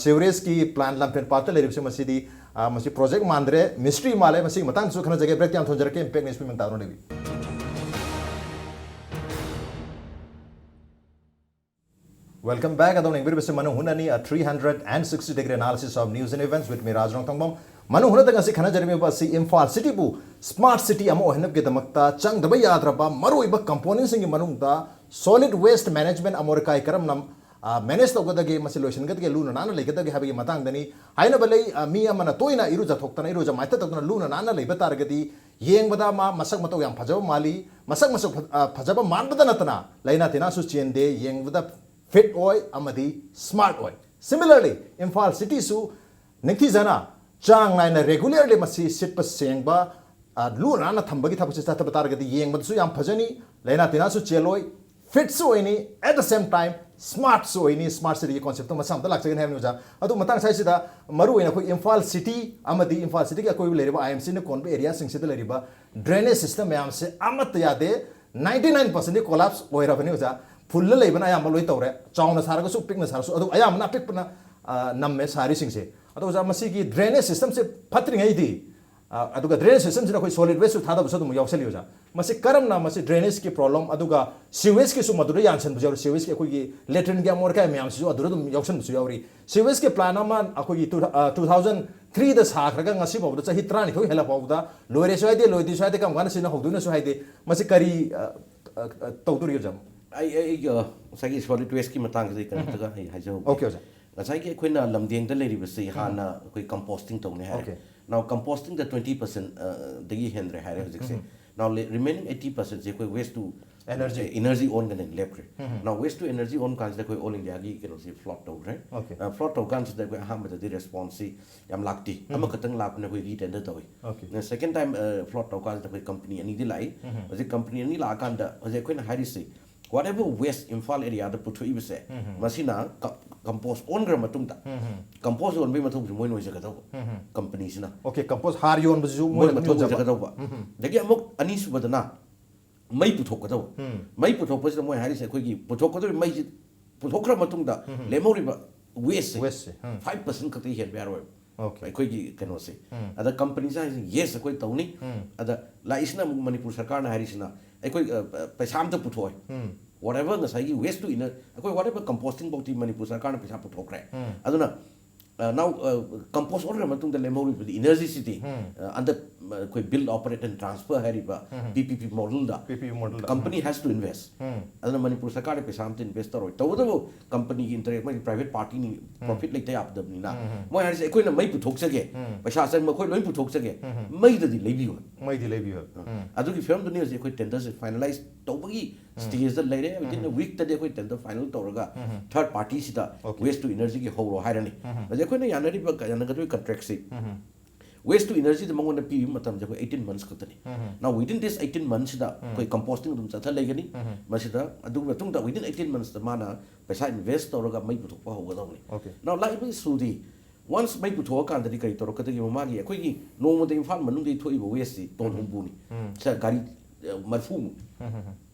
ꯁꯤꯋꯔꯦꯖꯀꯤ ꯄ꯭ꯂꯥꯟ ꯂꯝꯐꯦꯜ ꯄꯥꯠꯇ ꯂꯩꯔꯤꯕꯁꯦ꯫ ꯃꯁꯤꯗꯤ ꯑ, ꯃꯁꯤ ꯄ꯭ꯔꯣꯖꯦꯛ ꯃꯥꯟꯗ꯭ꯔꯦ, ꯃꯤꯁꯇ꯭ꯔꯤ ꯃꯥꯜꯂꯦ꯫ ꯃꯁꯤꯒꯤ ꯃꯇꯥꯡꯗꯁꯨ ꯈꯟꯅꯖꯒꯦ꯫ ꯕ꯭ꯔꯦꯛꯇ ꯌꯥꯝ ꯊꯣꯟꯖꯔꯛꯀꯦ꯫ ꯏꯝꯄꯦꯛ ꯅ꯭ꯌꯨꯁ ꯃꯤꯃꯟ ꯇꯥꯔꯣ ꯂꯩꯕꯤ꯫ Welcome back. ꯑꯗꯣꯝꯅ ꯌꯦꯡꯕꯤꯔꯤꯕꯁꯤ ꯃꯅꯨꯡ ꯍꯨꯠꯅꯅꯤ, a three hundred and sixty degree analysis of news and events with me, ꯔꯥꯖ ꯔꯣꯡꯊꯣꯡꯕꯝ꯫ ꯃꯅꯨꯡ ꯍꯨꯠꯅꯗ ꯉꯁꯤ ꯈꯟꯅꯖꯔꯤꯕ ꯑꯁꯤ ꯏꯝꯐꯥꯜ ꯁꯤꯇꯤꯕꯨ ꯁ꯭ꯃꯥꯔꯠ ꯁꯤꯇꯤ ꯑꯃ ꯑꯣꯏꯍꯟꯅꯕꯒꯤꯗꯃꯛꯇ ꯆꯪꯗꯕ ꯌꯥꯗ꯭ꯔꯕ ꯃꯔꯨꯑꯣꯏꯕ ꯀꯝꯄꯣꯅꯦꯟꯁꯤꯡꯒꯤ ꯃꯅꯨꯡꯗ ꯁꯣꯂꯤꯗ ꯋꯦꯁ ꯃꯦꯅꯦꯖꯃꯦꯟ ꯑꯃꯣꯠ ꯑꯀꯥꯏ ꯀꯔꯝꯅ, ꯑ, ꯃꯦꯅꯦꯖ ꯇꯧꯒꯗꯒꯦ, ꯃꯁꯤ ꯂꯣꯏꯁꯤꯟꯒꯗꯒꯦ, ꯂꯨꯅ ꯅꯥꯟꯅ ꯂꯩꯒꯗꯒꯦ ꯍꯥꯏꯕꯒꯤ ꯃꯇꯥꯡꯗꯅꯤ꯫ ꯍꯥꯏꯅꯕ ꯂꯩ, ꯑ, ꯃꯤ ꯑꯃꯅ ꯇꯣꯏꯅ ꯏꯔꯨꯖꯊꯣꯛꯇꯅ, ꯏꯔꯨꯖ ꯃꯥꯏꯊ ꯇꯧꯗꯅ ꯂꯨꯅ ꯅꯥꯟꯅ ꯂꯩꯕ ꯇꯥꯔꯒꯗꯤ ꯌꯦꯡꯕꯗ ꯃꯥ ꯃꯁꯛ ꯃꯇꯧ ꯌꯥꯝ ꯐꯖꯕ ꯃꯥꯜꯂꯤ꯫ ꯃꯁꯛ ꯃꯁꯛ ꯐ-, ꯑ, ꯐꯖꯕ ꯃꯥꯟꯕꯗ ꯅꯠꯇꯅ ꯂꯥꯏꯅꯥ ꯇꯤꯟꯅꯥꯁꯨ ꯆꯦꯟꯗꯦ, ꯌꯦꯡꯕꯗ ꯐꯤꯠ ꯑꯣꯏ ꯑꯃꯗꯤ ꯁ꯭ꯃꯥꯔꯠ ꯑꯣꯏ꯫ Similarly, ꯏꯝꯐꯥꯜ ꯁꯤꯇꯤꯁꯨ ꯅꯤꯡꯊꯤꯖꯅ, ꯆꯥꯡ ꯅꯥꯏꯅ, ꯔꯦꯒꯨꯂꯔꯂꯤ ꯃꯁꯤ ꯁꯤꯠꯄ ꯁꯦꯡꯕ, ꯑ, ꯂꯨ ꯅꯥꯟꯅ ꯊꯝꯕꯒꯤ ꯊꯕꯛꯁꯦ ꯆꯠꯊꯕ ꯇꯥꯔꯒꯗꯤ ꯌꯦꯡꯕꯗꯁꯨ ꯌꯥꯝ ꯐꯖꯅꯤ, ꯂꯥꯏꯅꯥ ꯇꯤꯟꯅꯥꯁꯨ ꯆꯦꯜꯂꯣꯏ, ꯐꯤꯠꯁꯨ ꯑꯣꯏꯅꯤ, at the same time smartꯁꯨ ꯑꯣꯏꯅꯤ꯫ Smart cityꯒꯤ conceptꯇꯣ ꯃꯁꯥ ꯑꯝꯇ ꯂꯥꯛꯆꯒꯅꯤ ꯍꯥꯏꯕꯅꯤ ꯑꯣꯖꯥ꯫ ꯑꯗꯨ ꯃꯇꯥꯡ ꯁ꯭ꯋꯥꯏꯁꯤꯗ ꯃꯔꯨ ꯑꯣꯏꯅ ꯑꯩꯈꯣꯏ ꯏꯝꯐꯥꯜ city ꯑꯃꯗꯤ ꯏꯝꯐꯥꯜ cityꯒꯤ ꯑꯀꯣꯏꯕ ꯂꯩꯔꯤꯕ, IMCꯅ ꯀꯣꯟꯕ areaꯁꯤꯡꯁꯤꯗ ꯂꯩꯔꯤꯕ drainage system ꯃꯌꯥꯝꯁꯦ ꯑꯃꯠꯇ ꯌꯥꯗꯦ꯫ Ninety nine percentꯗꯤ collapse ꯑꯣꯏꯔꯕꯅꯤ ꯑꯣꯖꯥ꯫ Fullꯗ ꯂꯩꯕꯅ ꯑꯌꯥꯝꯕ ꯂꯣꯏ ꯇꯧꯔꯦ, ꯆꯥꯎꯅ ꯁꯥꯔꯒꯁꯨ ꯄꯤꯛꯅ ꯁꯥꯔꯁꯨ꯫ ꯑꯗꯨ ꯑꯌꯥꯝꯕꯅ ꯑꯄꯤꯛꯄꯅ, ꯑ, ꯅꯝꯃꯦ ꯁꯥꯔꯤꯁꯤꯡꯁꯦ꯫ ꯑꯗꯣ ꯑꯣꯖꯥ, ꯃꯁꯤꯒꯤ drainage systemꯁꯦ ꯐꯠꯇ꯭ꯔꯤꯉꯩꯗꯤ, ꯑ, ꯑꯗꯨꯒ drainage systemꯁꯤꯗ ꯑꯩꯈꯣꯏ solid wasteꯁꯨ ꯊꯥꯗꯕꯁꯨ ꯑꯗꯨꯝ ꯌꯥꯎꯁꯜꯂꯤ ꯑꯣꯖꯥ꯫ ꯃꯁꯤ ꯀꯔꯝꯅ ꯃꯁꯤ drainageꯀꯤ problem, ꯑꯗꯨꯒ sewageꯀꯤꯁꯨ ꯃꯗꯨꯗ ꯌꯥꯟꯁꯤꯟꯕꯁꯨ ꯌꯥꯎꯔꯤ, sewageꯀꯤ ꯑꯩꯈꯣꯏꯒꯤ latrineꯒꯤ ꯑꯃꯣꯠ ꯑꯀꯥꯏ ꯃꯌꯥꯝꯁꯤꯁꯨ ꯑꯗꯨꯗ ꯑꯗꯨꯝ ꯌꯥꯎꯁꯟꯕꯁꯨ ꯌꯥꯎꯔꯤ꯫ Sewageꯀꯤ plan ꯑꯃ ꯑꯩꯈꯣꯏꯒꯤ two, ꯑ, two thousand threeꯗ ꯁꯥꯈ꯭ꯔꯒ ꯉꯁꯤ ꯐꯥꯎꯕꯗ ꯆꯍꯤ ꯇꯔꯥꯅꯤꯊꯣꯏ ꯍꯦꯜꯂ ꯐꯥꯎꯕꯗ ꯂꯣꯏꯔꯦꯁꯨ ꯍꯥꯏꯗꯦ, ꯂꯣꯏꯗꯦꯁꯨ ꯍꯥꯏꯗꯦ, ꯀꯔꯝ ꯀꯥꯟꯗ ꯁꯤꯖꯤꯟꯅꯍꯧꯗꯣꯏꯅꯣꯁꯨ ꯍꯥꯏꯗꯦ꯫ ꯃꯁꯤ ꯀꯔꯤ, ꯑ, ꯑ, ꯑ, ꯇꯧꯗꯣꯔꯤ ꯑꯣꯖꯥ? ꯑꯩ, ꯑꯩ, ꯑꯩ, ꯑ, ꯉꯁꯥꯏꯒꯤ solid wasteꯀꯤ ꯃꯇꯥꯡꯁꯤꯗ ꯀꯩꯅꯣꯝꯇꯒ ꯑꯩ ꯍꯥꯏꯖꯍꯧꯒꯦ꯫ Okay ꯑꯣꯖꯥ꯫ ꯉꯁꯥꯏꯒꯤ ꯑꯩꯈꯣꯏꯅ ꯂꯝꯗꯦꯡꯗ ꯂꯩꯔꯤꯕꯁꯤ ꯍꯥꯟꯅ ꯑꯩꯈꯣꯏ composting ꯇꯧꯅꯤ ꯍꯥꯏꯔꯦ꯫ Okay꯫ Now compostingꯗ twenty percent, ꯑ, ꯗꯒꯤ ꯍꯦꯟꯗ꯭ꯔꯦ ꯍꯥꯏꯔꯦ ꯍꯧꯖꯤꯛꯁꯦ꯫ Now remaining eighty percentꯁꯦ ꯑꯩꯈꯣꯏ waste to energy, energy ꯑꯣꯟꯒꯅꯦꯅ ꯂꯦꯞꯈ꯭ꯔꯦ꯫ Now waste to energy ꯑꯣꯟ ꯀꯥꯟꯁꯤꯗ ꯑꯩꯈꯣꯏ all Indiaꯒꯤ ꯀꯩꯅꯣꯁꯦ float ꯇꯧꯈ꯭ꯔꯦ꯫ Okay꯫ ꯑ, float ꯇꯧ ꯀꯥꯟꯁꯤꯗ ꯑꯩꯈꯣꯏ ꯑꯍꯥꯟꯕꯗꯗꯤ responseꯁꯤ ꯌꯥꯝ ꯂꯥꯛꯇꯦ꯫ ꯑꯃꯈꯛꯇꯪ ꯂꯥꯛꯄꯅ ꯑꯩꯈꯣꯏ retender ꯇꯧꯏ꯫ Okay꯫ Now second time, ꯑ, float ꯇꯧ ꯀꯥꯟꯁꯤꯗ ꯑꯩꯈꯣꯏ company ꯑꯅꯤꯗꯤ ꯂꯥꯛꯏ꯫ ꯍꯧꯖꯤꯛ company ꯑꯅꯤ ꯂꯥꯛꯑꯀꯥꯟꯗ ꯍꯧꯖꯤꯛ ꯑꯩꯈꯣꯏꯅ ꯍꯥꯏꯔꯤꯁꯤ whatever waste ꯏꯝꯐꯥꯜ areaꯗ ꯄꯨꯊꯣꯛꯏꯕꯁꯦ, ꯃꯁꯤꯅ ꯀ-, compost ꯑꯣꯟꯈ꯭ꯔ ꯃꯇꯨꯡꯗ, compost ꯌꯣꯟꯕꯒꯤ ꯃꯊꯧꯁꯤ ꯃꯣꯏꯅ ꯑꯣꯏꯖꯒꯗꯧꯕ, companyꯁꯤꯅ꯫ Okay, compost ꯍꯥꯔ ꯌꯣꯟꯕꯁꯤꯁꯨ ꯃꯣꯏ ꯃꯣꯏꯅ ꯃꯊꯧ ꯑꯣꯏꯖꯒꯗꯧꯕ꯫ ꯑꯗꯒꯤ ꯑꯃꯨꯛ ꯑꯅꯤꯁꯨꯕꯗꯅ ꯃꯩ ꯄꯨꯊꯣꯛꯀꯗꯧꯕ꯫ ꯃꯩ ꯄꯨꯊꯣꯛꯄꯁꯤꯗ ꯃꯣꯏ ꯍꯥꯏꯔꯤꯁꯦ ꯑꯩꯈꯣꯏꯒꯤ ꯄꯨꯊꯣꯛꯀꯗꯧꯔꯤꯕ ꯃꯩꯁꯤ ꯄꯨꯊꯣꯛꯈ꯭ꯔ ꯃꯇꯨꯡꯗ ꯂꯦꯝꯍꯧꯔꯤꯕ wasteꯁꯦ wasteꯁꯦ, five percent ꯈꯛꯇ ꯍꯦꯟꯕ ꯌꯥꯔꯣꯏꯕ꯫ Okay꯫ ꯑꯩꯈꯣꯏꯒꯤ ꯀꯩꯅꯣꯁꯦ꯫ ꯑꯗ companyꯁꯦ ꯍꯥꯏꯁꯦ, "Yes, ꯑꯩꯈꯣꯏ ꯇꯧꯅꯤ"꯫ ꯑꯗ ꯂꯥꯛꯏꯁꯤꯅ ꯑꯃꯨꯛ ꯃꯅꯤꯄꯨꯔ ꯁꯔꯀꯥꯔꯅ ꯍꯥꯏꯔꯤꯁꯤꯅ, "ꯑꯩꯈꯣꯏ, ꯑ, ꯑ, ꯄꯩꯁꯥ ꯑꯝꯇ ꯄꯨꯊꯣꯛꯑꯣꯏ꯫ Whatever ꯉꯁꯥꯏꯒꯤ waste to ener-, ꯑꯩꯈꯣꯏ whatever composting ꯐꯥꯎꯗꯤ ꯃꯅꯤꯄꯨꯔ ꯁꯔꯀꯥꯔꯅ ꯄꯩꯁꯥ ꯄꯨꯊꯣꯛꯈ꯭ꯔꯦ꯫ ꯑꯗꯨꯅ, ꯑ, now, ꯑ, compost ꯑꯣꯟꯈ꯭ꯔ ꯃꯇꯨꯡꯗ ꯂꯦꯝꯍꯧꯔꯤꯕꯗꯤ energyꯁꯤꯗꯤ, ꯑ, under, ꯑ, ꯑꯩꯈꯣꯏ build, operate and transfer ꯍꯥꯏꯔꯤꯕ PPP modelꯗ PPP modelꯗ꯫ Company has to invest꯫ ꯑꯗꯨꯅ ꯃꯅꯤꯄꯨꯔ ꯁꯔꯀꯥꯔꯅ ꯄꯩꯁꯥ ꯑꯝꯇ invest ꯇꯧꯔꯣꯏ꯫ ꯇꯧꯕꯇꯕꯨ companyꯒꯤ interest, ꯃꯣꯏꯒꯤ private partyꯅꯤ, profit ꯂꯩꯇ ꯌꯥꯗꯕꯅꯤꯅ꯫ ꯃꯣꯏ ꯍꯥꯏꯔꯤꯁꯦ, "ꯑꯩꯈꯣꯏꯅ ꯃꯩ ꯄꯨꯊꯣꯛꯆꯒꯦ, ꯄꯩꯁꯥ ꯑꯆꯪꯕ ꯑꯩꯈꯣꯏ ꯂꯣꯏ ꯄꯨꯊꯣꯛꯆꯒꯦ, ꯃꯩꯗꯗꯤ ꯂꯩꯕꯤꯌꯨ"꯫ ꯃꯩꯗꯤ ꯂꯩꯕꯤꯌꯨ꯫ ꯑ, ꯑꯗꯨꯒꯤ ꯐꯤꯕꯝꯗꯨꯅꯤ ꯍꯧꯖꯤꯛ ꯑꯩꯈꯣꯏ tenderꯁꯦ finalize ꯇꯧꯕꯒꯤ stageꯇ ꯂꯩꯔꯦ꯫ Within a weekꯇꯗꯤ ꯑꯩꯈꯣꯏ tender final ꯇꯧꯔꯒ third partyꯁꯤꯗ Okay꯫ Waste to energyꯒꯤ ꯍꯧꯔꯣ ꯍꯥꯏꯔꯅꯤ꯫ ꯍꯧꯖꯤꯛ ꯑꯩꯈꯣꯏꯅ ꯌꯥꯅꯔꯤꯕ, ꯌꯥꯅꯒꯗꯧꯔꯤꯕ contractꯁꯤ Waste to energyꯗ ꯃꯉꯣꯟꯗ ꯄꯤꯕ ꯃꯇꯝꯁꯦ ꯑꯩꯈꯣꯏ eighteen months ꯈꯛꯇꯅꯤ꯫ Now within this eighteen monthsꯁꯤꯗ ꯑꯩꯈꯣꯏ composting ꯑꯗꯨꯝ ꯆꯠꯊ ꯂꯩꯒꯅꯤ꯫ ꯃꯁꯤꯗ ꯑꯗꯨꯒꯤ ꯃꯇꯨꯡꯗ within eighteen monthsꯇ ꯃꯥꯅ ꯄꯩꯁꯥ invest ꯇꯧꯔꯒ ꯃꯩ ꯄꯨꯊꯣꯛꯄ ꯍꯧꯒꯗꯧꯕꯅꯤ꯫ Okay. Now ꯂꯥꯛꯏꯕ issue ꯗꯤ, once ꯃꯩ ꯄꯨꯊꯣꯛꯑꯀꯥꯟꯗꯗꯤ ꯀꯔꯤ ꯇꯧꯔꯛꯀꯗꯒꯦ? ꯃꯥꯒꯤ ꯑꯩꯈꯣꯏꯒꯤ ꯅꯣꯡꯃꯗ ꯏꯝꯐꯥꯜ ꯃꯅꯨꯡꯗꯒꯤ ꯊꯣꯛꯏꯕ wasteꯁꯤ ꯇꯣꯟ ꯍꯨꯝꯐꯨꯅꯤ꯫ ꯁꯦ, ꯒꯥꯔꯤ ꯑ, ꯃꯔꯤꯐꯨꯃꯨꯛ꯫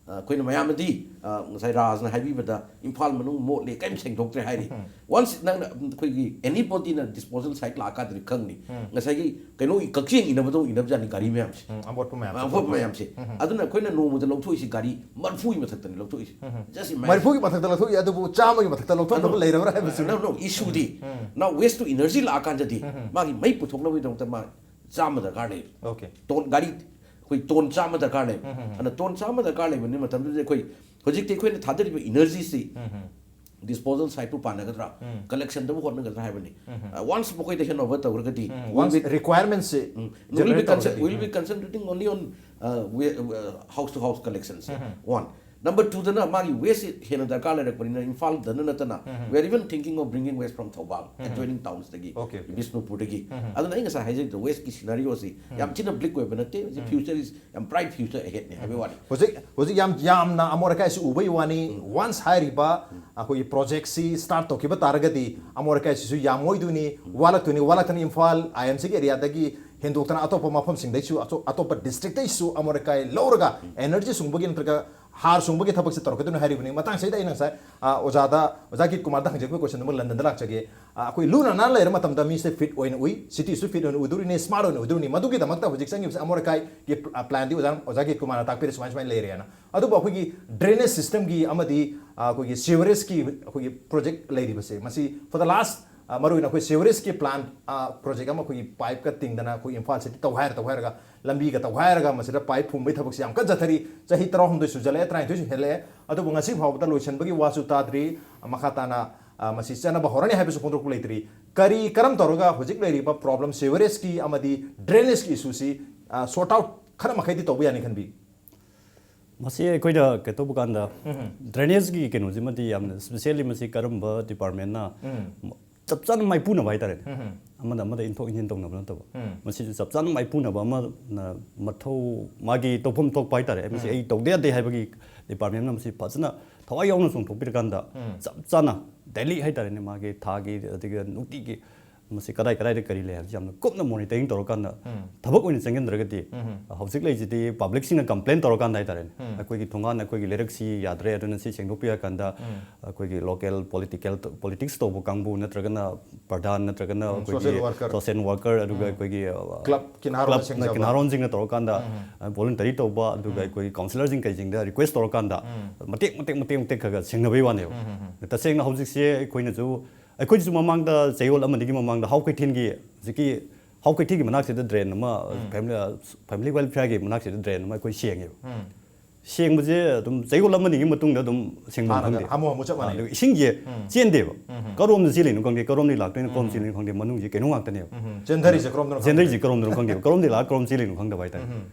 ꯑ, ꯑꯩꯈꯣꯏꯅ ꯃꯌꯥꯝꯅꯗꯤ, ꯑ, ꯉꯁꯥꯏ ꯔꯥꯖꯅ ꯍꯥꯏꯕꯤꯕꯗ ꯏꯝꯐꯥꯜ ꯃꯅꯨꯡ ꯃꯣꯠꯂꯦ, ꯀꯔꯤꯝ ꯁꯦꯡꯗꯣꯛꯇ꯭ꯔꯦ ꯍꯥꯏꯔꯤ꯫ Once ꯅꯪꯅ, ꯎꯝ, ꯑꯩꯈꯣꯏꯒꯤ any bodyꯅ disposal site ꯂꯥꯛꯑꯀꯥꯟꯗꯗꯤ ꯈꯪꯅꯤ꯫ ꯉꯁꯥꯏꯒꯤ ꯀꯩꯅꯣ, ꯀꯛꯆꯦꯡ ꯏꯅꯕꯗꯧ ꯏꯅꯕꯖꯥꯠꯅꯤ ꯒꯥꯔꯤ ꯃꯌꯥꯝꯁꯦ꯫ ꯎꯝ, ꯑꯃꯣꯠꯄ ꯃꯌꯥꯝꯁꯦ꯫ ꯑꯃꯣꯠꯄ ꯃꯌꯥꯝꯁꯦ꯫ ꯑꯗꯨꯅ ꯑꯩꯈꯣꯏꯅ ꯅꯣꯡꯃꯗ ꯂꯧꯊꯣꯛꯏꯁꯤ ꯒꯥꯔꯤ ꯃꯔꯤꯐꯨꯒꯤ ꯃꯊꯛꯇꯅꯤ ꯂꯧꯊꯣꯛꯏꯁꯦ꯫ Just imagine. ꯃꯔꯤꯐꯨꯒꯤ ꯃꯊꯛꯇ ꯂꯧꯊꯣꯛꯏ, ꯑꯗꯨꯕꯨ ꯆꯥꯝꯃꯒꯤ ꯃꯊꯛꯇ ꯂꯧꯊꯣꯛꯅꯕ ꯂꯩꯔꯕ꯭ꯔꯥ ꯍꯥꯏꯕꯁꯤ꯫ No, no, issue D, now waste to energy ꯂꯥꯛꯑꯀꯥꯟꯗꯗꯤ ꯃꯥꯒꯤ ꯃꯩ ꯄꯨꯊꯣꯛꯅꯕꯒꯤꯗꯃꯛꯇ ꯃꯥ ꯆꯥꯝꯃ ꯗꯔꯀꯥꯔ ꯂꯩ꯫ Okay. ꯇꯣꯟ ꯒꯥꯔꯤ ꯑꯩꯈꯣꯏ ꯇꯣꯟ ꯆꯥꯝꯃ ꯗꯔꯀꯥꯔ ꯂꯩ꯫ ꯑꯗꯨꯅ ꯇꯣꯟ ꯆꯥꯝꯃ ꯗꯔꯀꯥꯔ ꯂꯩꯕꯅꯤ ꯃꯇꯝꯗꯨꯗ ꯑꯩꯈꯣꯏ ꯍꯧꯖꯤꯛꯇꯤ ꯑꯩꯈꯣꯏꯅ ꯊꯥꯗꯔꯤꯕ energyꯁꯤ disposal siteꯄꯨ ꯄꯥꯟꯅꯒꯗ꯭ꯔꯥ, collectionꯗꯕꯨ ꯍꯣꯠꯅꯒꯗ꯭ꯔꯥ ꯍꯥꯏꯕꯅꯤ꯫ Uh, once ꯃꯈꯣꯏꯗ hand over ꯇꯧꯔꯒꯗꯤ, we will once be, requirementꯁꯤ um, we will be generate concern-, ꯇꯧꯔꯒꯗꯤ꯫ We will be concentrating only on, uh, we, uh, house to house collectionꯁꯦ꯫ One. Number twoꯗꯅ ꯃꯥꯒꯤ wasteꯁꯤ ꯍꯦꯟꯅ ꯗꯔꯀꯥꯔ ꯂꯩꯔꯛꯄꯅꯤꯅ ꯏꯝꯐꯥꯜꯗꯅ ꯅꯠꯇꯅ, we are even thinking of bringing waste from Thoubal, adjoining townsꯇꯒꯤ, Okay, okay. ꯕꯤꯁꯅꯨꯄꯨꯔꯗꯒꯤ꯫ ꯑꯗꯨꯅ ꯑꯩ ꯉꯁꯥꯏ ꯍꯥꯏꯖꯈꯤꯕꯗꯣ wasteꯀꯤ scenarioꯁꯤ ꯌꯥꯝ ꯊꯤꯅ bleak ꯑꯣꯏꯕ ꯅꯠꯇꯦ꯫ Future is ꯌꯥꯝ bright future aheadꯅꯤ ꯍꯥꯏꯕꯒꯤ ꯋꯥꯅꯤ꯫ ꯍꯧꯖꯤꯛ ꯍꯧꯖꯤꯛ ꯌꯥꯝ ꯌꯥꯝꯅ ꯑꯃꯣꯠ ꯑꯀꯥꯏꯁꯤ ꯎꯕꯒꯤ ꯋꯥꯅꯤ꯫ Once ꯍꯥꯏꯔꯤꯕ ꯑꯩꯈꯣꯏꯒꯤ projectꯁꯤ start ꯇꯧꯈꯤꯕ ꯇꯥꯔꯒꯗꯤ ꯑꯃꯣꯠ ꯑꯀꯥꯏꯁꯤꯁꯨ ꯌꯥꯝꯃꯣꯏꯗꯣꯏꯅꯤ, ꯋꯥꯠꯂꯛꯇꯣꯏꯅꯤ, ꯋꯥꯠꯂꯛꯇꯅ ꯏꯝꯐꯥꯜ IMCꯒꯤ areaꯗꯒꯤ ꯍꯦꯟꯗꯣꯛꯇꯅ ꯑꯇꯣꯞꯄ ꯃꯐꯝꯁꯤꯡꯗꯩꯁꯨ, ꯑꯇꯣꯞ-, ꯑꯇꯣꯞꯄ districtꯇꯩꯁꯨ ꯑꯃꯣꯠ ꯑꯀꯥꯏ ꯂꯧꯔꯒ energy ꯁꯨꯡꯕꯒꯤ ꯅꯠꯇ꯭ꯔꯒ ꯍꯥꯔ ꯁꯨꯡꯕꯒꯤ ꯊꯕꯛꯁꯦ ꯇꯧꯔꯛꯀꯗꯣꯏꯅꯤ ꯍꯥꯏꯔꯤꯕꯅꯤ꯫ ꯃꯇꯥꯡꯁꯤꯗ ꯑꯩꯅ ꯉꯁꯥꯏ, ꯑ, ꯑꯣꯖꯥꯗ, ꯑꯣꯖꯥ ꯀꯤꯠ ꯀꯨꯃꯥꯔꯗ ꯍꯪꯖꯔꯛꯄ question ꯑꯃ ꯂꯟꯗꯟꯗ ꯂꯥꯛꯆꯒꯦ꯫ ꯑ, ꯑꯩꯈꯣꯏ ꯂꯨꯅ ꯅꯥꯟꯅ ꯂꯩꯔ ꯃꯇꯝꯗ ꯃꯤꯁꯦ fit ꯑꯣꯏꯅ ꯎꯏ, cityꯁꯨ fit ꯑꯣꯏꯅ ꯎꯗꯣꯔꯤꯅꯤ, smart ꯑꯣꯏꯅ ꯎꯗꯣꯔꯤꯅꯤ꯫ ꯃꯗꯨꯒꯤꯗꯃꯛꯇ ꯍꯧꯖꯤꯛ ꯆꯪꯉꯤꯕꯁꯦ ꯑꯃꯣꯠ ꯑꯀꯥꯏꯒꯤ pl-, ꯑ, planꯗꯤ ꯑꯣꯖꯥ, ꯑꯣꯖꯥ ꯀꯤꯠ ꯀꯨꯃꯥꯔꯅ ꯇꯥꯛꯄꯤꯔꯦ, ꯁꯨꯃꯥꯏ ꯁꯨꯃꯥꯏꯅ ꯂꯩꯔꯦꯅ꯫ ꯑꯗꯨꯕꯨ ꯑꯩꯈꯣꯏꯒꯤ drainage systemꯒꯤ ꯑꯃꯗꯤ, ꯑ, ꯑꯩꯈꯣꯏꯒꯤ seweregeꯀꯤ ꯑꯩꯈꯣꯏꯒꯤ project ꯂꯩꯔꯤꯕꯁꯦ, ꯃꯁꯤ for the last, ꯑ, ꯃꯔꯨꯑꯣꯏꯅ ꯑꯩꯈꯣꯏ seweregeꯀꯤ plant, ꯑ, project ꯑꯃ ꯑꯩꯈꯣꯏꯒꯤ pipeꯀ ꯇꯤꯡꯗꯅ ꯑꯩꯈꯣꯏ ꯏꯝꯐꯥꯜ city ꯇꯧꯈꯥꯏꯔ ꯇꯧꯈꯥꯏꯔꯒ ꯂꯝꯕꯤꯒ ꯇꯧꯈꯥꯏꯔꯒ ꯃꯁꯤꯗ pipe ꯐꯨꯝꯕꯒꯤ ꯊꯕꯛꯁꯤ ꯌꯥꯝ ꯀꯟꯅ ꯆꯠꯊꯔꯤ꯫ ꯆꯍꯤ ꯇꯔꯥꯍꯨꯝꯗꯣꯏ ꯁꯨꯖꯜꯂꯛꯑꯦ, ꯇꯔꯥꯅꯤꯊꯣꯏꯁꯨ ꯍꯦꯜꯂꯛꯑꯦ, ꯑꯗꯨꯕꯨ ꯉꯁꯤ ꯐꯥꯎꯕꯗ ꯂꯣꯏꯁꯤꯟꯕꯒꯤ ꯋꯥꯁꯨ ꯇꯥꯗ꯭ꯔꯤ꯫ ꯃꯈꯥ ꯇꯥꯅ, ꯑ, ꯃꯁꯤ ꯆꯠꯅꯕ ꯍꯧꯔꯅꯤ ꯍꯥꯏꯕꯁꯨ ꯐꯣꯡꯗꯣꯔꯛꯄ ꯂꯩꯇ꯭ꯔꯤ꯫ ꯀꯔꯤ, ꯀꯔꯝ ꯇꯧꯔꯒ ꯍꯧꯖꯤꯛ ꯂꯩꯔꯤꯕ problem seweregeꯀꯤ ꯑꯃꯗꯤ drainageꯀꯤ issueꯁꯤ, ꯑ, sort out ꯈꯔ ꯃꯈꯩꯗꯤ ꯇꯧꯕ ꯌꯥꯅꯤ ꯈꯟꯕꯤ? ꯃꯁꯤ ꯑꯩꯈꯣꯏꯅ ꯀꯩꯅꯣ ꯇꯧꯕ ꯀꯥꯟꯗ, drainageꯀꯤ ꯀꯩꯅꯣꯁꯤꯃꯗꯤ ꯌꯥꯝꯅ specially ꯃꯁꯤ ꯀꯔꯝꯕ departmentꯅ ꯆꯞ ꯆꯥꯅ ꯃꯥꯏꯄꯨꯅꯕ ꯍꯥꯏꯇꯥꯔꯦꯅꯦ꯫ ꯑꯃꯗ ꯑꯃꯗ ꯏꯟꯊꯣꯛ ꯏꯟꯁꯤꯟ ꯇꯧꯅꯕ ꯅꯠꯇꯕ, ꯃꯁꯤꯁꯨ ꯆꯞ ꯆꯥꯅ ꯃꯥꯏꯄꯨꯅꯕ ꯑꯃꯅ ꯃꯊꯧ, ꯃꯥꯒꯤ ꯇꯧꯐꯝ ꯊꯣꯛꯄ ꯍꯥꯏꯇꯥꯔꯦ, ꯃꯁꯤ ꯑꯩ ꯇꯧꯗ ꯌꯥꯗꯦ ꯍꯥꯏꯕꯒꯤ ꯗꯤꯄꯥꯔꯠꯃꯦꯟ ꯑꯃ ꯃꯁꯤ ꯐꯖꯅ ꯊꯋꯥꯏ ꯌꯥꯎꯅ ꯆꯣꯡꯊꯣꯛꯄꯤꯔꯀꯥꯟꯗ, ꯆꯞ ꯆꯥꯅ ꯗꯦꯂꯤ ꯍꯥꯏꯇꯥꯔꯦꯅꯦ, ꯃꯥꯒꯤ ꯊꯥꯒꯤ, ꯑꯗꯒꯤ ꯅꯨꯡꯇꯤꯒꯤ ꯃꯁꯤ ꯀꯗꯥꯏ ꯀꯗꯥꯏꯗ ꯀꯔꯤ ꯂꯩ ꯍꯥꯏꯕꯁꯤ ꯌꯥꯝꯅ ꯀꯨꯞꯅ ꯃꯣꯅꯤꯇꯔꯤꯡ ꯇꯧꯔꯀꯥꯟꯗ, ꯊꯕꯛ ꯑꯣꯏꯅ ꯆꯪꯁꯤꯟꯗ꯭ꯔꯒꯗꯤ, ꯍꯧꯖꯤꯛ ꯂꯩꯁꯤꯗꯤ ꯄꯕ꯭ꯂꯤꯛꯁꯤꯡꯅ ꯀꯝꯄ꯭ꯂꯦꯟ ꯇꯧꯔꯀꯥꯟꯗ ꯍꯥꯏꯇꯥꯔꯦꯅꯦ, ꯑꯩꯈꯣꯏꯒꯤ ꯊꯣꯡꯒꯥꯟ, ꯑꯩꯈꯣꯏꯒꯤ ꯂꯩꯔꯛꯁꯤ ꯌꯥꯗ꯭ꯔꯦ, ꯑꯗꯨꯅ ꯁꯤ ꯁꯦꯡꯗꯣꯛꯄꯤꯌꯨ ꯍꯥꯏ ꯀꯥꯟꯗ, ꯑꯩꯈꯣꯏꯒꯤ ꯂꯣꯀꯦꯜ ꯄꯣꯂꯤꯇꯤꯀꯦꯜ, ꯄꯣꯂꯤꯇꯤꯛꯁ ꯇꯧꯕ ꯀꯥꯡꯕꯨ ꯅꯠꯇ꯭ꯔꯒꯅ ꯄ꯭ꯔꯙꯥꯟ ꯅꯠꯇ꯭ꯔꯒꯅ ꯑꯩꯈꯣꯏꯒꯤ ꯁꯣꯁꯤꯌꯦꯜ ꯋꯥꯔꯀꯔ, ꯑꯗꯨꯒ ꯑꯩꯈꯣꯏꯒꯤ club ꯀꯤꯟꯍꯥꯔꯣꯟꯅ ꯀ꯭ꯂꯕꯅ ꯁꯤꯡꯖꯕ, ꯀꯤꯟꯍꯥꯔꯣꯟꯁꯤꯡꯅ ꯇꯧꯔꯀꯥꯟꯗ, ꯚꯣꯂꯨꯟꯇꯔꯤ ꯇꯧꯕ, ꯑꯗꯨꯒ ꯑꯩꯈꯣꯏꯒꯤ ꯀꯥꯎꯟꯁꯤꯂꯔꯁꯤꯡ ꯀꯩꯁꯤꯡꯗ ꯔꯤꯀ꯭ꯋꯦꯁ ꯇꯧꯔꯀꯥꯟꯗ, ꯃꯇꯦꯛ ꯃꯇꯦꯛ ꯃꯇꯦꯛ ꯃꯇꯦꯛ ꯈꯔ ꯈꯔ ꯁꯦꯡꯅꯕꯩ ꯋꯥꯅꯦꯕ꯫ ꯇꯁꯦꯡꯅ ꯍꯧꯖꯤꯛꯁꯦ ꯑꯩꯈꯣꯏꯅꯁꯨ, ꯑꯩꯈꯣꯏꯁꯨ ꯃꯃꯥꯡꯗ ꯆꯌꯣꯜ ꯑꯃꯅꯤꯒꯤ ꯃꯃꯥꯡꯗ ꯍꯥꯎ ꯀꯩꯊꯦꯜꯒꯤ, ꯍꯧꯖꯤꯛꯀꯤ ꯍꯥꯎ ꯀꯩꯊꯦꯜꯒꯤ ꯃꯅꯥꯛꯁꯤꯗ ꯗ꯭ꯔꯦꯟ ꯑꯃ, ꯐꯦꯃꯤꯂꯤ, ꯐꯦꯃꯤꯂꯤ ꯋꯦꯜꯐꯤꯌꯔꯒꯤ ꯃꯅꯥꯛꯁꯤꯗ ꯗ꯭ꯔꯦꯟ ꯑꯃ ꯑꯩꯈꯣꯏ ꯁꯦꯡꯉꯦꯕ꯫ ꯁꯦꯡꯕꯁꯦ ꯑꯗꯨꯝ ꯆꯌꯣꯜ ꯑꯃꯅꯤꯒꯤ ꯃꯇꯨꯡꯗ ꯑꯗꯨꯝ ꯁꯦꯡꯐꯝ ꯍꯥꯟꯅꯒ ꯈꯪꯗꯦ꯫ ꯍꯥꯃꯨ ꯍꯥꯃꯨ ꯆꯞ ꯃꯥꯟꯅꯩ꯫ ꯑꯗꯨꯒ ꯏꯁꯤꯡꯁꯦ ꯆꯦꯟꯗꯦꯕ꯫ ꯀꯔꯣꯝꯗ ꯆꯦꯜꯂꯤꯅꯣ ꯈꯪꯗꯦ, ꯀꯔꯣꯝꯗꯒꯤ ꯂꯥꯛꯇꯣꯏꯅꯣ, ꯀꯔꯣꯝ ꯆꯦꯜꯂꯤꯅꯣ ꯈꯪꯗꯦ, ꯃꯅꯨꯡꯁꯦ ꯀꯩꯅꯣ ꯉꯥꯛꯇꯅꯦꯕ꯫ ꯆꯦꯟꯊꯔꯤꯁꯦ ꯀꯔꯣꯝꯗꯅꯣ ꯈꯪꯗꯦ꯫ ꯆꯦꯟꯊꯔꯤꯁꯦ ꯀꯔꯣꯝꯗꯅꯣ ꯈꯪꯗꯦꯕ, ꯀꯔꯣꯝꯗꯒꯤ ꯂꯥꯛꯑ ꯀꯔꯣꯝ ꯆꯦꯜꯂꯤꯅꯣ ꯈꯪꯗꯕ ꯍꯥꯏꯇꯥꯔꯦ꯫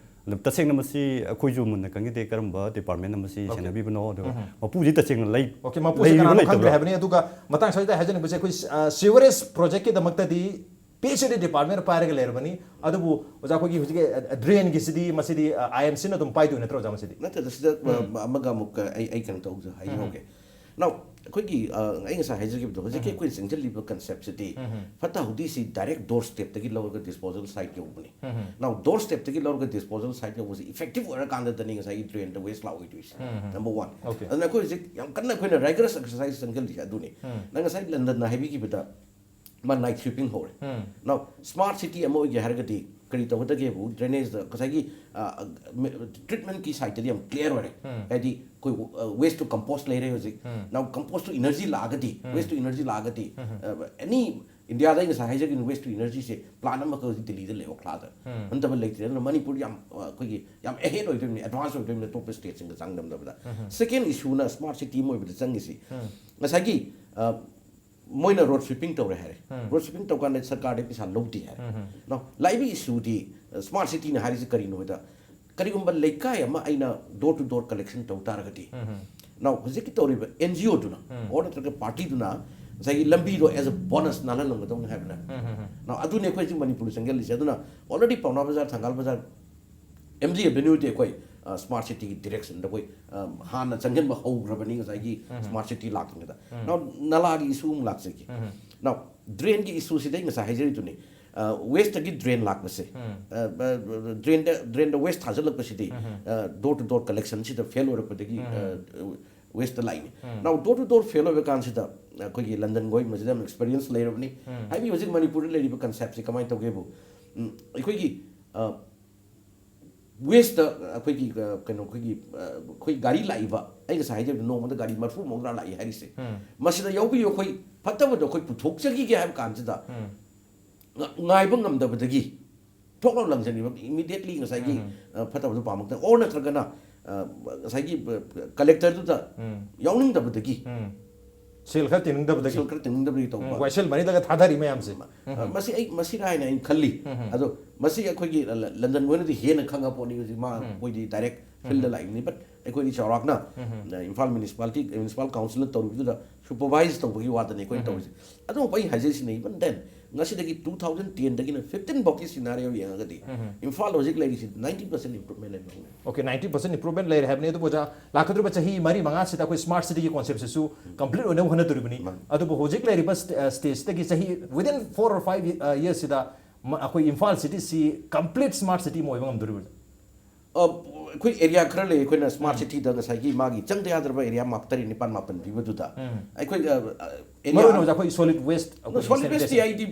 ꯑꯗꯨ ꯇꯁꯦꯡꯅ ꯃꯁꯤ ꯑꯩꯈꯣꯏꯁꯨ ꯃꯨꯟꯅ ꯈꯪꯖꯗꯦ, ꯀꯔꯝꯕ ꯗꯤꯄꯥꯔꯠꯃꯦꯟꯅ ꯃꯁꯤ ꯁꯦꯟꯅꯕꯤꯕꯅꯣ, ꯑꯗꯨꯒ ꯃꯄꯨꯁꯤ ꯇꯁꯦꯡꯅ ꯂꯩ-, ꯃꯄꯨꯁꯦ ꯂꯩꯔꯤꯕ꯭ꯔꯥ ꯀꯅꯥꯅꯣ ꯈꯪꯗ꯭ꯔꯦ ꯂꯩꯇꯕ꯭ꯔꯥ? ꯍꯥꯏꯕꯅꯤ꯫ ꯑꯗꯨꯒ ꯃꯇꯥꯡ ꯑꯁꯤꯗ ꯍꯥꯏꯖꯅꯤꯡꯕꯁꯦ, ꯑꯩꯈꯣꯏ, ꯑ, sewerage projectꯀꯤꯗꯃꯛꯇꯗꯤ ꯄꯤ ꯑꯩꯆ ꯏ ꯗꯤꯄꯥꯔꯠꯃꯦꯟꯅ ꯄꯥꯏꯔꯒ ꯂꯩꯔꯕꯅꯤ꯫ ꯑꯗꯨꯕꯨ ꯑꯣꯖꯥ, ꯑꯩꯈꯣꯏꯒꯤ ꯍꯧꯖꯤꯛꯀꯤ, ꯑ, ꯗ꯭ꯔꯦꯟꯒꯤꯁꯤꯗꯤ, ꯃꯁꯤꯗꯤ, ꯑ, ꯑꯥꯏ ꯑꯦꯝ ꯁꯤꯅ ꯑꯗꯨꯝ ꯄꯥꯏꯗꯣꯏ ꯅꯠꯇ꯭ꯔꯣ, ꯑꯣꯖꯥ, ꯃꯁꯤꯗꯤ? ꯅꯠꯇꯦꯗ, ꯁꯤꯗ, ꯑ, ꯑꯃꯒ ꯑꯃꯨꯛꯀ ꯑꯩ, ꯑꯩ ꯀꯩꯅꯣ ꯇꯧꯖ-, ꯍꯥꯏꯖꯍꯧꯒꯦ꯫ Now, ꯑꯩꯈꯣꯏꯒꯤ, ꯑ, ꯑꯩ ꯉꯁꯥꯏ ꯍꯥꯏꯖꯈꯤꯕꯗꯣ, ꯍꯧꯖꯤꯛꯀꯤ ꯑꯩꯈꯣꯏꯅ ꯆꯪꯁꯤꯜꯂꯤꯕ conceptꯁꯤꯗꯤ, ꯐꯠꯇ ꯍꯥꯎꯗꯤꯁꯤ direct door stepꯇꯒꯤ ꯂꯧꯔꯒ disposal site ꯌꯧꯕꯅꯤ꯫ Now, door stepꯇꯒꯤ ꯂꯧꯔꯒ disposal site ꯌꯧꯕꯁꯤ effective ꯑꯣꯏꯔꯀꯥꯟꯗꯗꯅꯤ ꯉꯁꯥꯏꯒꯤ ꯗ꯭ꯔꯦꯟꯗ waste ꯂꯥꯛꯑꯣꯏꯗꯣꯏꯁꯦ꯫ Number one꯫ Okay꯫ ꯑꯗꯨꯅ ꯑꯩꯈꯣꯏ ꯍꯧꯖꯤꯛ ꯌꯥꯝ ꯀꯟꯅ ꯑꯩꯈꯣꯏꯅ rigorous exercise ꯆꯪꯁꯤꯜꯂꯤꯁꯦ ꯑꯗꯨꯅꯤ꯫ ꯅꯪ ꯉꯁꯥꯏ ꯂꯟꯗꯟꯅ ꯍꯥꯏꯕꯤꯈꯤꯕꯗ, ꯃꯥ night sweeping ꯍꯧꯔꯦ꯫ Now, smart city ꯑꯃ ꯑꯣꯏꯒꯦ ꯍꯥꯏꯔꯒꯗꯤ ꯀꯔꯤ ꯇꯧꯒꯗꯒꯦꯕꯨ, drainageꯗ ꯉꯁꯥꯏꯒꯤ, ꯑ, treatmentꯀꯤ sideꯇꯗꯤ ꯌꯥꯝ clear ꯑꯣꯏꯔꯦ꯫ ꯍꯥꯏꯗꯤ ꯑꯩꯈꯣꯏ, ꯑ, waste to compost ꯂꯩꯔꯦ ꯍꯧꯖꯤꯛ꯫ Now, compost to energy ꯂꯥꯛꯑꯒꯗꯤ, waste to energy ꯂꯥꯛꯑꯒꯗꯤ, ꯑ, any Indiaꯗ ꯑꯩ ꯉꯁꯥꯏ ꯍꯥꯏꯖꯈꯤꯕ waste to energyꯁꯦ plant ꯑꯃꯈꯛ ꯍꯧꯖꯤꯛ ꯗꯤꯜꯂꯤꯗ ꯂꯩ, ꯑꯣꯈ꯭ꯂꯥꯗ꯫ ꯅꯠꯇꯕ ꯂꯩꯇ꯭ꯔꯦ꯫ ꯑꯗꯨꯅ ꯃꯅꯤꯄꯨꯔ ꯌꯥꯝ, ꯑ, ꯑꯩꯈꯣꯏꯒꯤ ꯌꯥꯝ ahead ꯑꯣꯏꯗꯣꯏꯅꯤ, advance ꯑꯣꯏꯗꯣꯏꯅꯤ ꯑꯇꯣꯞꯄ stateꯁꯤꯡꯒ ꯆꯥꯡꯗꯝꯅꯕꯗ꯫ Second issueꯅ smart city ꯑꯃ ꯑꯣꯏꯕꯗ ꯆꯪꯉꯤꯁꯤ꯫ ꯉꯁꯥꯏꯒꯤ, ꯑ, ꯃꯣꯏꯅ road sweeping ꯇꯧꯔꯦ ꯍꯥꯏꯔꯦ꯫ Road sweeping ꯇꯧꯀꯥꯟꯗ ꯁꯔꯀꯥꯔꯗꯒꯤ ꯄꯩꯁꯥ ꯂꯧꯗꯦ ꯍꯥꯏꯔꯦ꯫ Now, ꯂꯥꯛꯏꯕ issueꯗꯤ, ꯑ, smart cityꯅ ꯍꯥꯏꯔꯤꯁꯤ ꯀꯔꯤꯅꯣ ꯍꯥꯏꯗ, ꯀꯔꯤꯒꯨꯝꯕ ꯂꯩꯀꯥꯏ ꯑꯃ ꯑꯩꯅ door to door collection ꯇꯧ ꯇꯥꯔꯒꯗꯤ, now, ꯍꯧꯖꯤꯛꯀꯤ ꯇꯧꯔꯤꯕ NGOꯗꯨꯅ, or ꯅꯠꯇ꯭ꯔꯒ partyꯗꯨꯅ ꯉꯁꯥꯏꯒꯤ ꯂꯝꯕꯤꯗꯣ as a bonus ꯅꯥꯜꯍꯜꯂꯝꯒꯗꯧꯅꯤ ꯍꯥꯏꯕꯅ꯫ Now, ꯑꯗꯨꯅꯦ ꯑꯩꯈꯣꯏ ꯍꯧꯖꯤꯛ ꯃꯅꯤꯄꯨꯔꯗ ꯆꯪꯁꯤꯜꯂꯤꯁꯦ꯫ ꯑꯗꯨꯅ already ꯄꯥꯎꯅꯥ ꯕꯖꯥꯔ, ꯊꯪꯒꯥꯜ ꯕꯖꯥꯔ, ꯑꯦꯝ ꯖꯤ ꯑꯦꯚꯦꯅ꯭ꯌꯨꯗꯤ ꯑꯩꯈꯣꯏ ꯁ꯭ꯃꯥꯔꯠ ꯁꯤꯇꯤꯒꯤ ꯗꯤꯔꯦꯛꯁꯟꯗ ꯑꯩꯈꯣꯏ ꯍꯥꯟꯅ ꯆꯪꯁꯤꯟꯕ ꯍꯧꯈ꯭ꯔꯕꯅꯤ ꯉꯁꯥꯏꯒꯤ ꯁ꯭ꯃꯥꯔꯠ ꯁꯤꯇꯤ ꯂꯥꯛꯇ꯭ꯔꯤꯉꯩꯗ꯫ Now, ꯅꯂꯥꯒꯤ ꯏꯁꯨ ꯑꯃꯨꯛ ꯂꯥꯛꯆꯒꯦ꯫ Now, ꯗ꯭ꯔꯦꯟꯒꯤ ꯏꯁꯨꯁꯤꯗ ꯑꯩ ꯉꯁꯥꯏ ꯍꯥꯏꯖꯔꯤꯗꯨꯅꯤ꯫ ꯋꯦꯁꯇꯒꯤ ꯗ꯭ꯔꯦꯟ ꯂꯥꯛꯄꯁꯦ, ꯗ꯭ꯔꯦꯟꯗ ꯗ꯭ꯔꯦꯟꯗ ꯋꯦꯁ ꯊꯥꯖꯤꯜꯂꯛꯄꯁꯤꯗꯤ door to door collectionꯁꯤꯗ ꯐꯦꯜ ꯑꯣꯏꯔꯛꯄꯗꯒꯤ ꯋꯦꯁꯇ ꯂꯥꯛꯏꯅꯤ꯫ Now, door to door fail ꯑꯣꯏꯕ ꯀꯥꯟꯁꯤꯗ ꯑꯩꯈꯣꯏꯒꯤ ꯂꯟꯗꯟ ꯒꯣꯏ ꯃꯁꯤꯗ ꯌꯥꯝ ꯑꯦꯛꯁꯄꯤꯔꯤꯌꯦꯟꯁ ꯂꯩꯔꯕꯅꯤ꯫ ꯍꯥꯏꯕꯗꯤ ꯍꯧꯖꯤꯛ ꯃꯅꯤꯄꯨꯔꯗ ꯂꯩꯔꯤꯕ ꯀꯟꯁꯦꯞꯁꯦ ꯀꯃꯥꯏꯅ ꯇꯧꯒꯦꯕꯨ, ꯑꯩꯈꯣꯏꯒꯤ ꯋꯦꯁꯇ ꯑꯩꯈꯣꯏꯒꯤ ꯀꯩꯅꯣ ꯑꯩꯈꯣꯏꯒꯤ ꯑꯩꯈꯣꯏ ꯒꯥꯔꯤ ꯂꯥꯛꯏꯕ, ꯑꯩ ꯉꯁꯥꯏ ꯍꯥꯏꯖꯕꯗ ꯅꯣꯡꯃꯗ ꯒꯥꯔꯤ ꯃꯔꯐꯨ ꯃꯧꯗ꯭ꯔꯥ ꯂꯥꯛꯏ ꯍꯥꯏꯔꯤꯁꯦ꯫ ꯃꯁꯤꯗ ꯌꯥꯎꯕꯤꯌꯨ, ꯑꯩꯈꯣꯏ ꯐꯠꯇꯕꯗꯣ ꯑꯩꯈꯣꯏ ꯄꯨꯊꯣꯛꯆꯈꯤꯒꯦ ꯍꯥꯏꯕ ꯀꯥꯟꯁꯤꯗ ꯉ- ꯉꯥꯏꯕ ꯉꯝꯗꯕꯗꯒꯤ ꯊꯣꯛꯂꯥꯎ ꯂꯪꯁꯤꯟꯈꯤꯕ, ꯏꯃꯤꯗꯤꯌꯦꯠꯂꯤ ꯉꯁꯥꯏꯒꯤ ꯐꯠꯇꯕꯗꯣ ꯄꯥꯝꯃꯛꯇ, ꯑꯣꯔ ꯅꯠꯇ꯭ꯔꯒꯅ ꯉꯁꯥꯏꯒꯤ ꯀꯂꯦꯛꯇꯔꯗꯨꯗ ꯌꯥꯎꯅꯤꯡꯗꯕꯗꯒꯤ, ꯁꯦꯜ ꯈꯔ ꯇꯤꯡꯅꯤꯡꯗꯕꯗꯒꯤ, ꯁꯦꯜ ꯈꯔ ꯇꯤꯡꯅꯤꯡꯗꯕꯒꯤ ꯇꯧꯕ꯫ ꯋꯥꯏꯁꯦꯜ ꯃꯅꯤꯗꯒ ꯊꯥꯗꯔꯤ ꯃꯌꯥꯝꯁꯦ꯫ ꯃꯁꯤ ꯑꯩ ꯃꯁꯤꯔꯥ ꯍꯥꯏꯅ ꯑꯩꯅ ꯈꯜꯂꯤ꯫ ꯑꯗꯣ ꯃꯁꯤ ꯑꯩꯈꯣꯏꯒꯤ ꯂꯟꯗꯟ ꯃꯣꯏꯅꯗꯤ ꯍꯦꯟꯅ ꯈꯪꯉ ꯄꯣꯠꯅꯤ꯫ ꯍꯧꯖꯤꯛ ꯃꯥ ꯃꯣꯏꯗꯤ ꯗꯥꯏꯔꯦꯛ ꯐꯤꯜꯗ ꯂꯥꯛꯏꯕꯅꯤ꯫ ꯕꯠ ꯑꯩꯈꯣꯏꯗꯤ ꯆꯥꯎꯔꯥꯛꯅ ꯏꯝꯐꯥꯜ ꯃ꯭ꯌꯨꯅꯤꯁꯤꯄꯥꯂꯤꯇꯤ, ꯃ꯭ꯌꯨꯅꯤꯁꯤꯄꯥꯜ ꯀꯥꯎꯟꯁꯤꯜꯅ ꯇꯧꯔꯤꯕꯗꯨꯗ ꯁꯨꯄꯔꯚꯥꯏꯁ ꯇꯧꯕꯒꯤ ꯋꯥꯗꯅꯤ ꯑꯩꯈꯣꯏꯅ ꯇꯧꯔꯤꯁꯦ꯫ ꯑꯗꯨꯕꯨ ꯑꯩ ꯍꯥꯏꯖꯔꯤꯁꯤꯅ, even then, ꯉꯁꯤꯗꯒꯤ two thousand ten ꯗꯒꯤꯅ fifteen ꯐꯥꯎꯒꯤ ꯁꯤꯅꯥꯔꯤꯑꯣ ꯌꯦꯡꯉꯒꯗꯤ ꯏꯝꯐꯥꯜ ꯍꯧꯖꯤꯛ ꯂꯩꯔꯤꯁꯤ ninety percent improvement ꯂꯩꯕ ꯍꯧꯔꯦ꯫ Okay, ninety percent improvement ꯂꯩꯔꯦ ꯍꯥꯏꯕꯅꯤ꯫ ꯑꯗꯨꯕꯨ ꯑꯣꯖꯥ, ꯂꯥꯛꯀꯗꯧꯔꯤꯕ ꯆꯍꯤ ꯃꯔꯤ ꯃꯉꯥꯁꯤꯗ ꯑꯩꯈꯣꯏ ꯁ꯭ꯃꯥꯔꯠ ꯁꯤꯇꯤꯒꯤ ꯀꯣꯟꯁꯦꯞꯁꯤꯁꯨ ꯀꯝꯄ꯭ꯂꯤꯠ ꯑꯣꯏꯅꯕ ꯍꯣꯠꯅꯗꯣꯔꯤꯕꯅꯤ꯫ ꯑꯗꯨꯕꯨ ꯍꯧꯖꯤꯛ ꯂꯩꯔꯤꯕ ꯁ꯭ꯇꯦꯖꯇꯒꯤ ꯆꯍꯤ, within four or five yearsꯁꯤꯗ ꯑꯩꯈꯣꯏ ꯏꯝꯐꯥꯜ ꯁꯤꯇꯤꯁꯤ ꯀꯝꯄ꯭ꯂꯤꯠ ꯁ꯭ꯃꯥꯔꯠ ꯁꯤꯇꯤ ꯑꯃ ꯑꯣꯏꯕ ꯉꯝꯗꯣꯔꯤꯕ꯭ꯔꯥ? ꯑꯩꯈꯣꯏ ꯑꯦꯔꯤꯌꯥ ꯈꯔ ꯂꯩ, ꯑꯩꯈꯣꯏꯅ ꯁ꯭ꯃꯥꯔꯠ ꯁꯤꯇꯤꯗ ꯉꯁꯥꯏꯒꯤ ꯃꯥꯒꯤ ꯆꯪꯗ ꯌꯥꯗ꯭ꯔꯕ ꯑꯦꯔꯤꯌꯥ ꯃꯥꯛ ꯇꯔꯦꯠ ꯅꯤꯄꯥꯜ ꯃꯥꯄꯟ ꯄꯤꯕꯗꯨꯗ ꯑꯩꯈꯣꯏ ꯃꯔꯨ ꯑꯣꯏꯅ ꯑꯣꯖꯥ, ꯑꯩꯈꯣꯏ ꯁꯣꯂꯤꯗ ꯋꯦꯁ, ꯁꯣꯂꯤꯗ ꯋꯦꯁꯇꯤ ꯑꯩꯗꯤ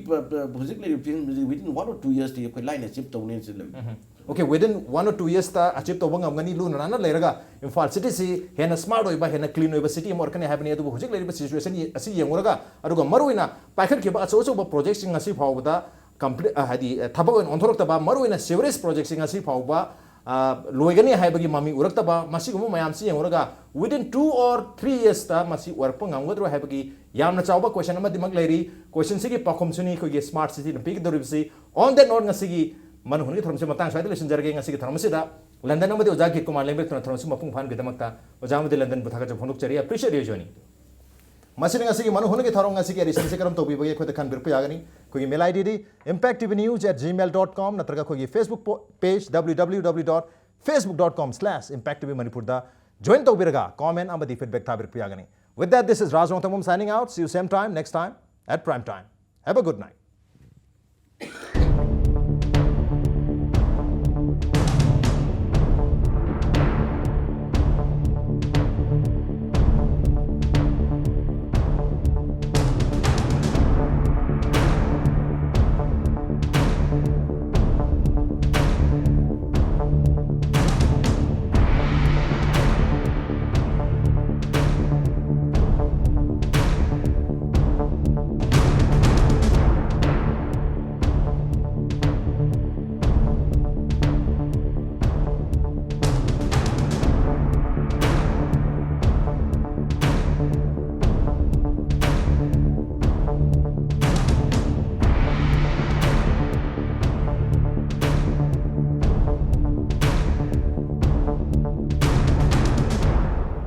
ꯍꯧꯖꯤꯛ ꯂꯩꯔꯤꯕ ꯐꯤꯕꯝꯁꯤ within one or two yearsꯇꯤ ꯑꯩꯈꯣꯏ ꯂꯥꯏꯅ ꯑꯦꯆꯤꯞ ꯇꯧꯅꯦꯅ ꯂꯩ꯫ Okay, within one or two yearsꯇ ꯑꯦꯆꯤꯞ ꯇꯧꯕ ꯉꯝꯒꯅꯤ, ꯂꯨꯅ ꯅꯥꯟꯅ ꯂꯩꯔꯒ ꯏꯝꯐꯥꯜ ꯁꯤꯇꯤꯁꯤ ꯍꯦꯟꯅ ꯁ꯭ꯃꯥꯔꯠ ꯑꯣꯏꯕ, ꯍꯦꯟꯅ ꯀ꯭ꯂꯤꯟ ꯑꯣꯏꯕ ꯁꯤꯇꯤ ꯑꯃ ꯑꯣꯏꯔꯛꯀꯅꯤ ꯍꯥꯏꯕꯅꯤ꯫ ꯑꯗꯨꯕꯨ ꯍꯧꯖꯤꯛ ꯂꯩꯔꯤꯕ ꯁꯤꯆꯨꯋꯦꯁꯟ ꯑꯁꯤ ꯌꯦꯡꯉꯨꯔꯒ, ꯑꯗꯨꯒ ꯃꯔꯨꯑꯣꯏꯅ ꯄꯥꯏꯈꯠꯈꯤꯕ ꯑꯆꯧ ꯑꯆꯧꯕ ꯄ꯭ꯔꯣꯖꯦꯛꯁꯤꯡ ꯉꯁꯤ ꯐꯥꯎꯕꯗ ꯀꯝꯄ꯭ꯂꯤꯠ, ꯍꯥꯏꯗꯤ ꯊꯕꯛ ꯑꯣꯏꯅ ꯑꯣꯟꯊꯣꯔꯛꯇꯕ, ꯃꯔꯨꯑꯣꯏꯅ ꯁꯤꯋꯔꯦꯖ ꯄ꯭ꯔꯣꯖꯦꯛꯁꯤꯡ ꯉꯁꯤ ꯐꯥꯎꯕ ꯂꯣꯏꯒꯅꯤ ꯍꯥꯏꯕꯒꯤ ꯃꯃꯤ ꯎꯔꯛꯇꯕ, ꯃꯁꯤꯒꯨꯝꯕ ꯃꯌꯥꯝꯁꯤ ꯌꯦꯡꯉꯨꯔꯒ within two or three yearsꯇ ꯃꯁꯤ ꯑꯣꯏꯔꯛꯄ ꯉꯝꯒꯗ꯭ꯔꯣ ꯍꯥꯏꯕꯒꯤ ꯌꯥꯝꯅ ꯆꯥꯎꯕ ꯀꯣꯏꯁꯟ ꯑꯃꯗꯤꯃꯛ ꯂꯩꯔꯤ꯫ ꯀꯣꯏꯁꯟꯁꯤꯒꯤ ꯄꯥꯎꯈꯨꯝꯁꯨꯅꯤ ꯑꯩꯈꯣꯏꯒꯤ ꯁ꯭ꯃꯥꯔꯠ ꯁꯤꯇꯤꯅ ꯄꯤꯒꯗꯧꯔꯤꯕꯁꯤ꯫ On that note, ꯉꯁꯤꯒꯤ ꯃꯅꯨꯡ ꯍꯨꯠꯅꯒꯤ ꯊꯧꯔꯝꯁꯤ ꯃꯇꯥꯡ ꯁ꯭ꯋꯥꯏꯗ ꯂꯣꯏꯁꯤꯟꯖꯔꯒꯦ꯫ ꯉꯁꯤꯒꯤ ꯊꯧꯔꯝ ꯑꯁꯤꯗ ꯂꯟꯗꯟ ꯑꯃꯗꯤ ꯑꯣꯖꯥ ꯒꯤꯠ ꯀꯨꯃꯥꯔ ꯂꯦꯡꯕ꯭ꯔꯦꯛꯇꯨꯅ ꯊꯧꯔꯝ ꯑꯁꯤ ꯃꯄꯨꯡ ꯐꯥꯍꯟꯕꯒꯤꯗꯃꯛꯇ ꯑꯣꯖꯥ ꯑꯃꯗꯤ ꯂꯟꯗꯟꯕꯨ ꯊꯥꯒꯠꯆꯕ ꯐꯣꯡꯗꯣꯛꯆꯔꯤ꯫ Appreciate you joining. ꯃꯁꯤꯅ ꯉꯁꯤꯒꯤ ꯃꯅꯨꯡ ꯍꯨꯠꯅꯒꯤ ꯊꯧꯔꯝ ꯉꯁꯤꯒꯤ edition ꯑꯁꯤ ꯀꯔꯝ ꯇꯧꯕꯤꯕꯒꯦ ꯑꯩꯈꯣꯏꯗ ꯈꯟꯕꯤꯔꯛꯄ ꯌꯥꯒꯅꯤ꯫ ꯑꯩꯈꯣꯏꯒꯤ mail I D D impact T V news at gmail dot com ꯅꯠꯇ꯭ꯔꯒ ꯑꯩꯈꯣꯏꯒꯤ Facebook po- page W W W dot facebook dot com slash impact T V Manipur ꯗ join ꯇꯧꯕꯤꯔꯒ comment ꯑꯃꯗꯤ feedback ꯊꯥꯕꯤꯔꯛꯄ ꯌꯥꯒꯅꯤ꯫ With that, this is Raj Rongthangam signing out. See you same time next time at prime time. Have a good night.